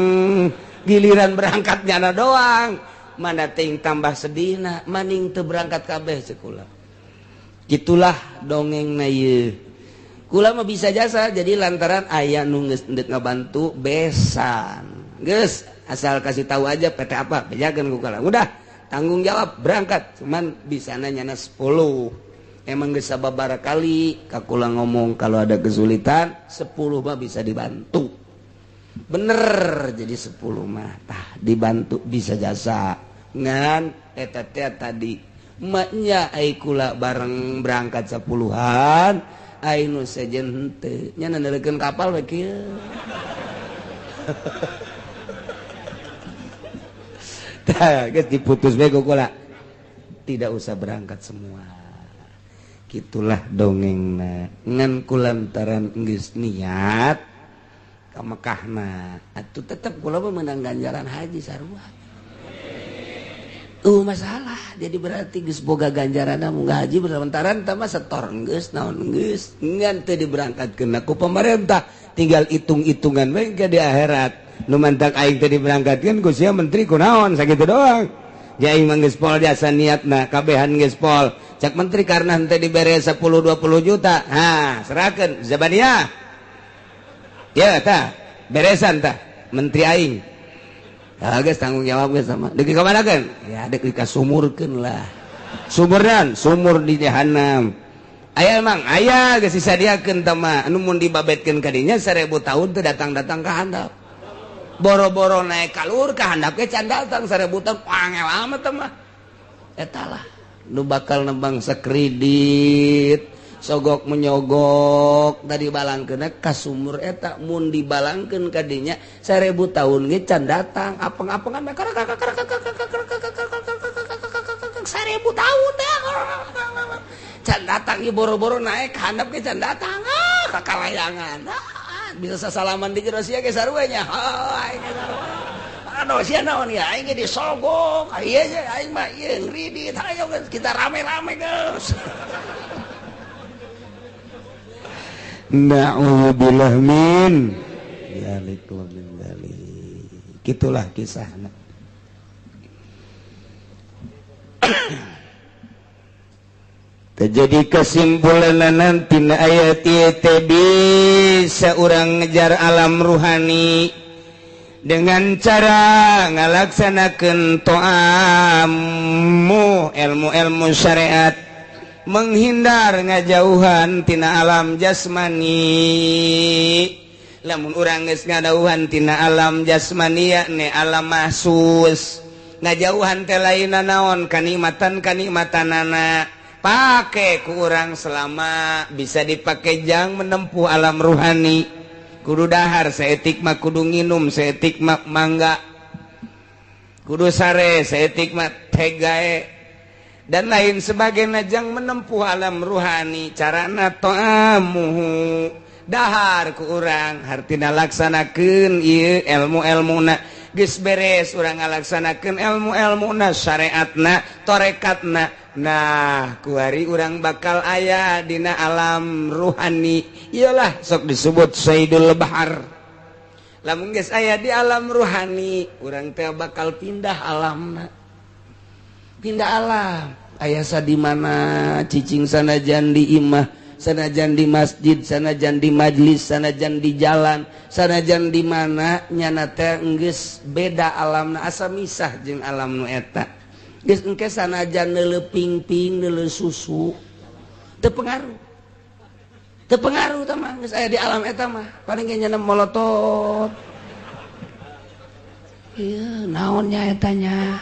giliran berangkat nyana doang. Mana teuing tambah sedihna, maning teu berangkat kabeh sekolah. Itulah dongeng na ieu. Kula mah bisa jasa jadi lantaran aya nu geus endek ngabantu besan. Geus asal kasih tahu aja PT apa, bejakeun ku kula. Udah tanggung jawab berangkat, cuman bisana nyana 10. Emang geus sababaraha kali ka kula ngomong kalau ada kesulitan 10 mah bisa dibantu. Bener jadi 10 mah tah dibantu bisa jasa. Ngan eta teh tadi maknya ai kula bareng berangkat 10-an ai nu sejen henteu nya neuleukeun kapal we kieu. Tah geus diputus we ku kula. Tidak usah berangkat semua. Kitulah dongengna. Ngan kulantaran geus niat ka Mekahna atuh tetep kula mah meunang ganjaran haji sarua. Masalah jadi berarti geus boga ganjaranna munggah haji berlantaran tah mah setor geus naon geus ngan teu diberangkatkeun ku pemerintah tinggal hitung-hitungan we ke di akhirat nu mantak aing teu diberangkatkeun ku sia menteri kunaon sakitu doang ja aing mah geus pol jasa niatna kabehan geus pol cak menteri karena henteu dibere 10 20 juta ha serahkeun zabaniah ya tah beresan tah menteri aing. Ah geus tanggung jawab geus sama. Deuk dikamanakeun? Ya deuk dikasumurkeun lah. Sumurnan, sumur di jahanam. Aya emang aya geus disadiakeun tah mah anu mun dibabetkeun ka dinya 1000 tahun teu datang-datang ka handap. Boro-boro naik kalur ka handap ge can datang 1000 tahun angel amat tah mah. Eta lah nu bakal nembang sakredit. Sogok menyogok tadi balangkeunna ka sumur eta mun dibalangkeun ka dinya 1000 tahun ge can datang apeng-apengan 1000 tahun teh can datang ieu boro-boro naik handap ge can datang ah ka kalayangan bisa sasalaman di jero sia ge sarua nya aing sarua aduh sia naon ya aing ge disogok ieu aing mah ieu ngridit hayo kita rame-rame geus. Na'udzubillah min dzalik wa min dzalik. Gitulah kisahna. Jadi kesimpulan nanti ayat teh bisa urang ngejar alam ruhani dengan cara ngalaksanakeun to'amu ilmu-ilmu syariat, menghindar ngajauhan tina alam jasmani. Lamun urang geus ngadauhan tina alam jasmani ne alam mahsus, ngajauhan teh lainna naon, kanikmatan kanikmatanana pake ku urang selama bisa dipake jang menempuh alam ruhani. Kudu dahar saeutik mah, kudu nginum saeutik mah mangga, kudu sare saeutik mah tegae dan lain sebagainya jang menempuh alam ruhani. Carana to'amuhu dahar ku urang hartina laksanakeun ieu ilmu-ilmuna. Geus beres urang ngalaksanakeun ilmu-ilmuna, syariatna, torekatna, nah kuari urang bakal aya dina alam ruhani. Iyalah sok disebut Sayyidul Bahar. Lamun geus aya di alam ruhani, urang teh bakal pindah alamna, pindah alam. Aya sa di mana cicing, sanajan di imah, sanajan di masjid, sanajan di majlis, sanajan di jalan, sanajan di mana, nyana teh geus beda alamna, asa misah jeung alam nu eta. Geus engke sanajan neuleu pingping, neuleu susu, teu pengaruh. Teu pengaruh tah mah, geus aya di alam eta mah. Paling ge nyana molotot. Ieu naon nya eta nya?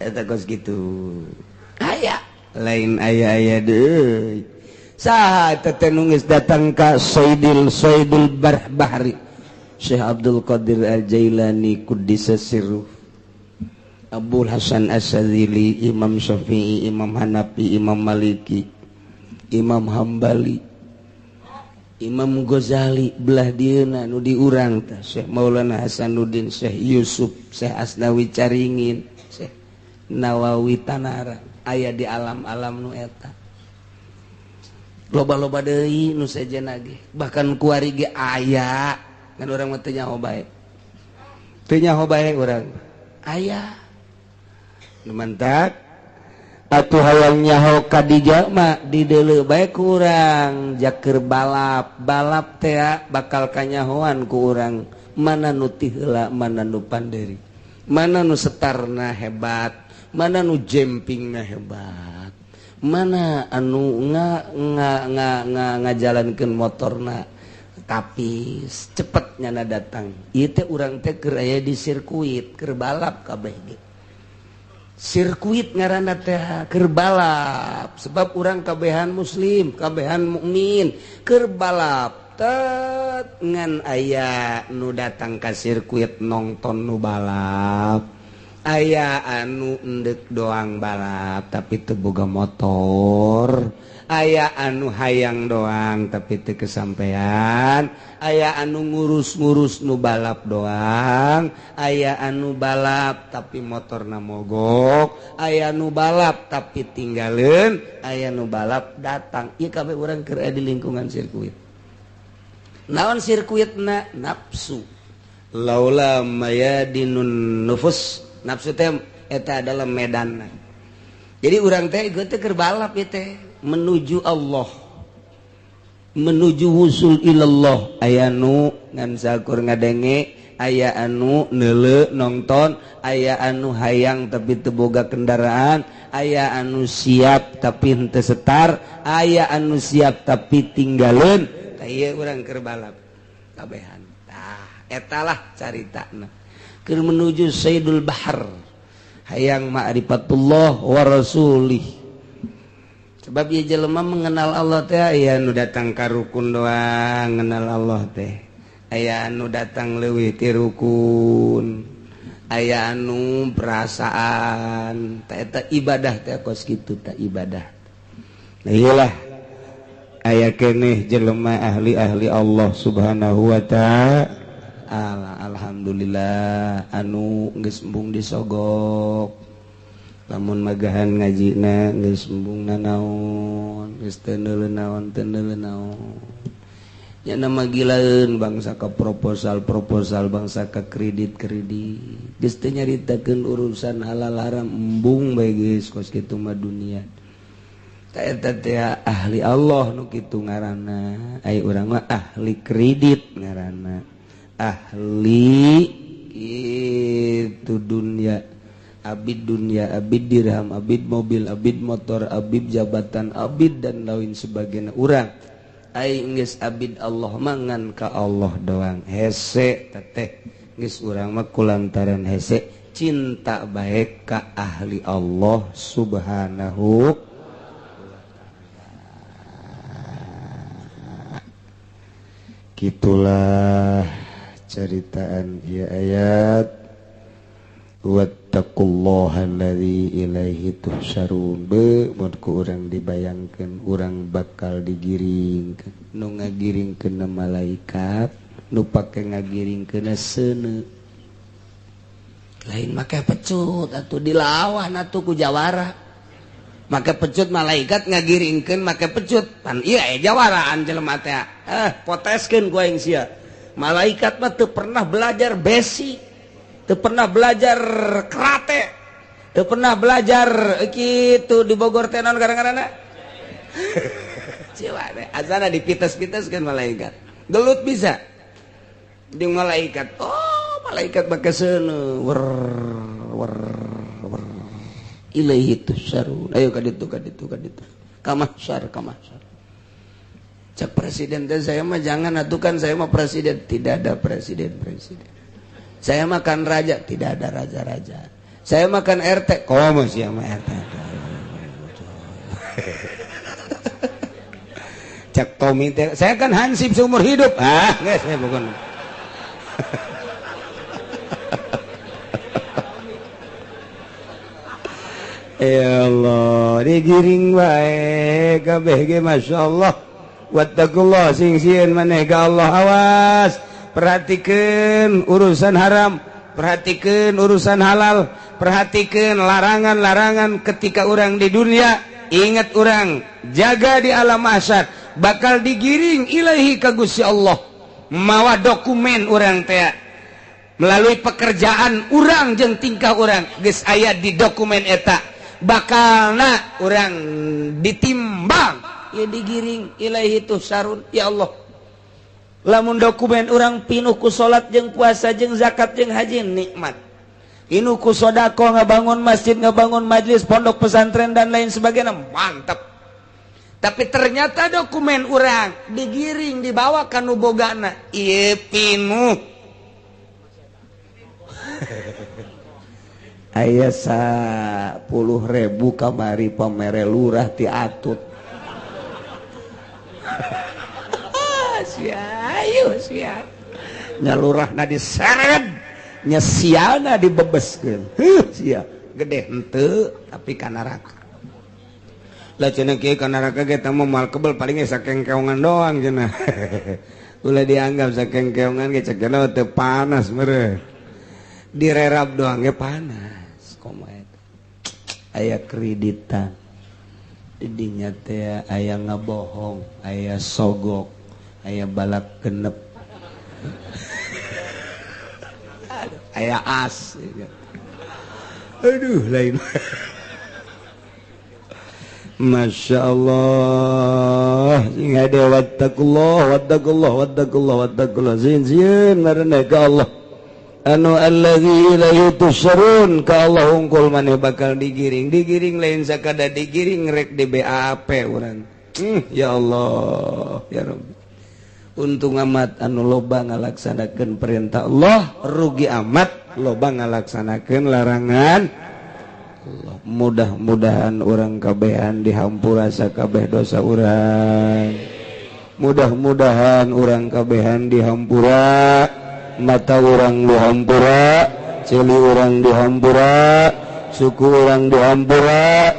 Eta kos kitu. Aya lain aya-aya deui. Saha eta teh nu geus datang ka Sayyidil Sayyidul Bahri, Syekh Abdul Qadir Al-Jailani Quddisa Sirruh, Abul Hasan Asy-Syadzili, Imam Syafi'i, Imam Hanafi, Imam Maliki, Imam Hambali, Imam Ghazali, belah dieuna nu diurang teh Syekh Maulana Hasanuddin, Syekh Yusuf, Syekh Asnawi Caringin, Syekh Nawawi Tanara, aya di alam-alam nu eta. Loba-loba deui nu sejenna ge, bahkan kuari ge aya, kan urang mah teu nyaho bae. Teu nyaho bae urang. Aya. Nu mantak atuh hayang nyaho kadija mah dideuleu bae ku urang jaker balap. Balap teh bakal kanyahoan ku urang mana nu ti heula, mana nu panderi, mana nu setarna hebat, mana nu jempingna hebat, mana anu nga nga nga nga ngajalankeun motorna tapi cepet nyana datang. Ieu teh urang teh keur aya di sirkuit, keur balap kabeh ge. Sirkuit ngaranna teh keur balap, sebab urang kabehan muslim, kabehan mukmin, keur balap tet ngan aya nu datang ka sirkuit nongton nu balap, aya anu endek doang balap tapi teu boga motor, aya anu hayang doang tapi teu kesampean, aya anu ngurus-ngurus nu balap doang, aya anu balap tapi motorna mogok, aya nu balap tapi tinggaleun, aya nu balap datang. Ieu kabeh urang keur aya di lingkungan sirkuit. Naon sirkuitna? Nafsu. Laula mayadinun nufus, nafsu teh eta adalah medanna. Jadi urang teh ieu teh keur balap ieu teh menuju Allah, menuju wusul ilallah. Aya nu ngan sakur ngadenge, aya anu neuleu nonton, aya anu hayang tapi teu boga kendaraan, aya anu siap tapi henteu setar, aya anu siap tapi tinggaleun. Tah ieu urang keur balap kabehan. Tah etalah caritana keur menuju Sayyidul Bahar, hayang ma'rifatullah wa rasulih. Sebab ieu jelema mengenal Allah teh aya nu datang ka rukun doang ngenal Allah teh, aya anu datang leuwih ti rukun, aya anu perasaan teh eta ibadah teh kos kitu teh ibadah. Nah iyalah aya keneh jelema ahli-ahli Allah Subhanahu wa ta'ala. Alhamdulillah anu geus embung disogok, lamun magahan ngajina geus embung nanaon, geus teu neuleu naon, teu neuleu naon. Nya nama gilaeun bangsa ka proposal-proposal, bangsa ka kredit-kredit. Geus teu nyaritakeun urusan halal haram, embung bae geus kos kitu mah dunia. Ta eta teh ahli Allah nu kitu ngaranna. Ai urang mah ahli kredit ngaranna. Ahli itu dunia, abid dunia, abid dirham, abid mobil, abid motor, abid jabatan, abid dan lain sebagainya. Urang aing geus abid Allah mangan ka Allah doang. Hese teteh geus urang mah kulantaran hese cinta bae ka ahli Allah subhanahu. Gitulah ceritaan ieu ayat. Wattaqullaha allazi ilaihi tuhsyarun. Be mun ku urang dibayangkeun urang bakal digiringkeun. Nu ngagiringkeun malaikat, nu pake ngagiringkeun seuneu. Lain make pecut atuh dilawan atuh ku jawara. Make pecut malaikat ngagiringkeun make pecut. Pan ieu aya jawaraan jelema teh. Poteskeun ku aing sia. Malaikat mah teu pernah belajar besi, teu pernah belajar karate, teu pernah belajar kitu di Bogor teh naon gara-garana. Ciwa teh azana dipites-piteskeun malaikat. Gelut bisa jeung malaikat. Oh, malaikat make seuneu wer wer wer. Ilaihi tusarun. Ayo ka ditu ka ditu ka ditu. Ka mahsyar ka mahsyar. Cak presiden teh saya mah jangan atuh kan saya mah presiden, tidak ada presiden-presiden. Saya makan raja, tidak ada raja-raja. Saya makan RT, komo sih sama RT. Cak Tommy teh, saya kan hansip seumur hidup. Ah, enggak saya bukan. Ya Allah, digiring bae kabeh ge masyaallah. Wattaqullah sing sieun maneh ka Allah, awas. Perhatikan urusan haram, perhatikan urusan halal, perhatikan larangan-larangan ketika orang di dunia. Ingat orang, jaga di alam mahsyar, bakal digiring ilahi ka Gusti Allah. Mawa dokumen orang teh melalui pekerjaan orang jeung tingkah orang geus aya di dokumen eta, bakalna orang ditimbang ya digiring ilahi tuhsarun. Ya Allah, lamun dokumen orang pinuh ku salat jeung puasa jeung zakat jeung haji nikmat, pinuh ku sedekah ngabangun masjid, ngabangun majelis, pondok pesantren dan lain sebagainya, mantap. Tapi ternyata dokumen orang digiring dibawa ka nu bogana ieu pinuh. Aya 10.000 kamari pamere lurah ti atut. Ayo sia nyalurahna diseret, nya sialna dibebeskeun. Heuh sia gede henteu tapi ka neraka. Lah cenah kieu ka neraka ge teh moal kebel paling ge sakengkeongan doang cenah. Ulah dianggap sakengkeongan ge cek cenah teu panas meureun. Direrap doang ge panas. Komo eta. Aya kreditan. Didinya teh aya ngabohong, aya sogok, aya balak genep, aya as, aduh lain. Masya Allah, sing hade wattaqullah, wattaqullah, wattaqullah, wattaqullah, sieun sieun maraneh ka Allah. Anu allazi ilaihi tusyarun, ka Allah hungkul maneh bakal digiring, digiring lain sakada digiring rek di BAP urang. Ya Allah, ya Rabbi. Untung amat anu loba ngalaksanakeun perintah Allah, rugi amat loba ngalaksanakeun larangan Allah. Mudah-mudahan urang kabehan dihampura sakabeh dosa urang. Mudah-mudahan urang kabehan dihampura, mata urang dihampura, ceuli urang dihampura, suku urang dihampura,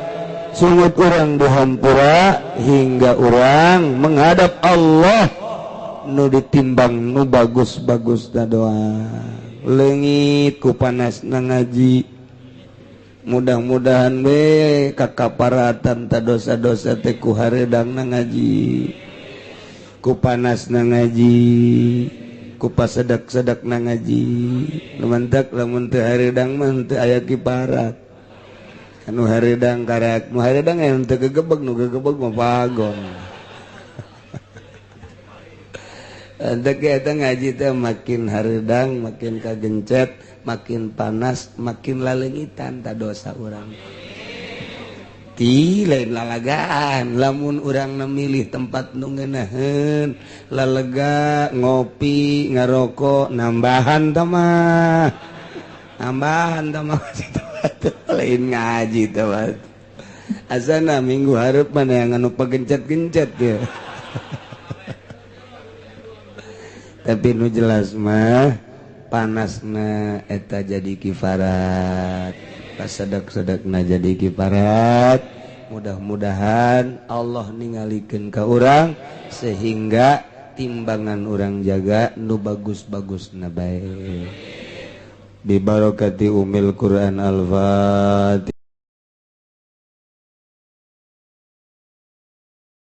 sungut urang dihampura, hingga urang menghadap Allah nu ditimbang nu bagus-bagus da doa. Leungit ku panasna ngaji. Mudah-mudahan we kakaparatan ta dosa-dosa teh ku hareudangna ngaji. Ku panasna ngaji, ku pasedak-sedakna ngaji. Nu mantak lamun teu hareudang mah teu aya kiparat. Anu hareudang karak, nu hareudang aya teu gegebeg, nu gegebeg mah bagong. Dek eta ngaji teh makin hareudang, makin kagencet, makin panas, makin laleungitan ta dosa urang. Ti lain lalagaan, lamun urang memilih tempat nu ngeunaheun, lalega ngopi, ngarokok, nambahan tah mah. Nambahan tah mah lain ngaji tah mah. Asana minggu hareup mah yang anu pagencet-gencet ya. Tapi nu jelas mah panasna eta jadi kifarat, pasedak-sedakna jadi kifarat. Mudah-mudahan Allah ningalikeun ka urang sehingga timbangan urang jaga nu bagus-bagusna bae. Bi barakati umil Quran. Al-Fatihah.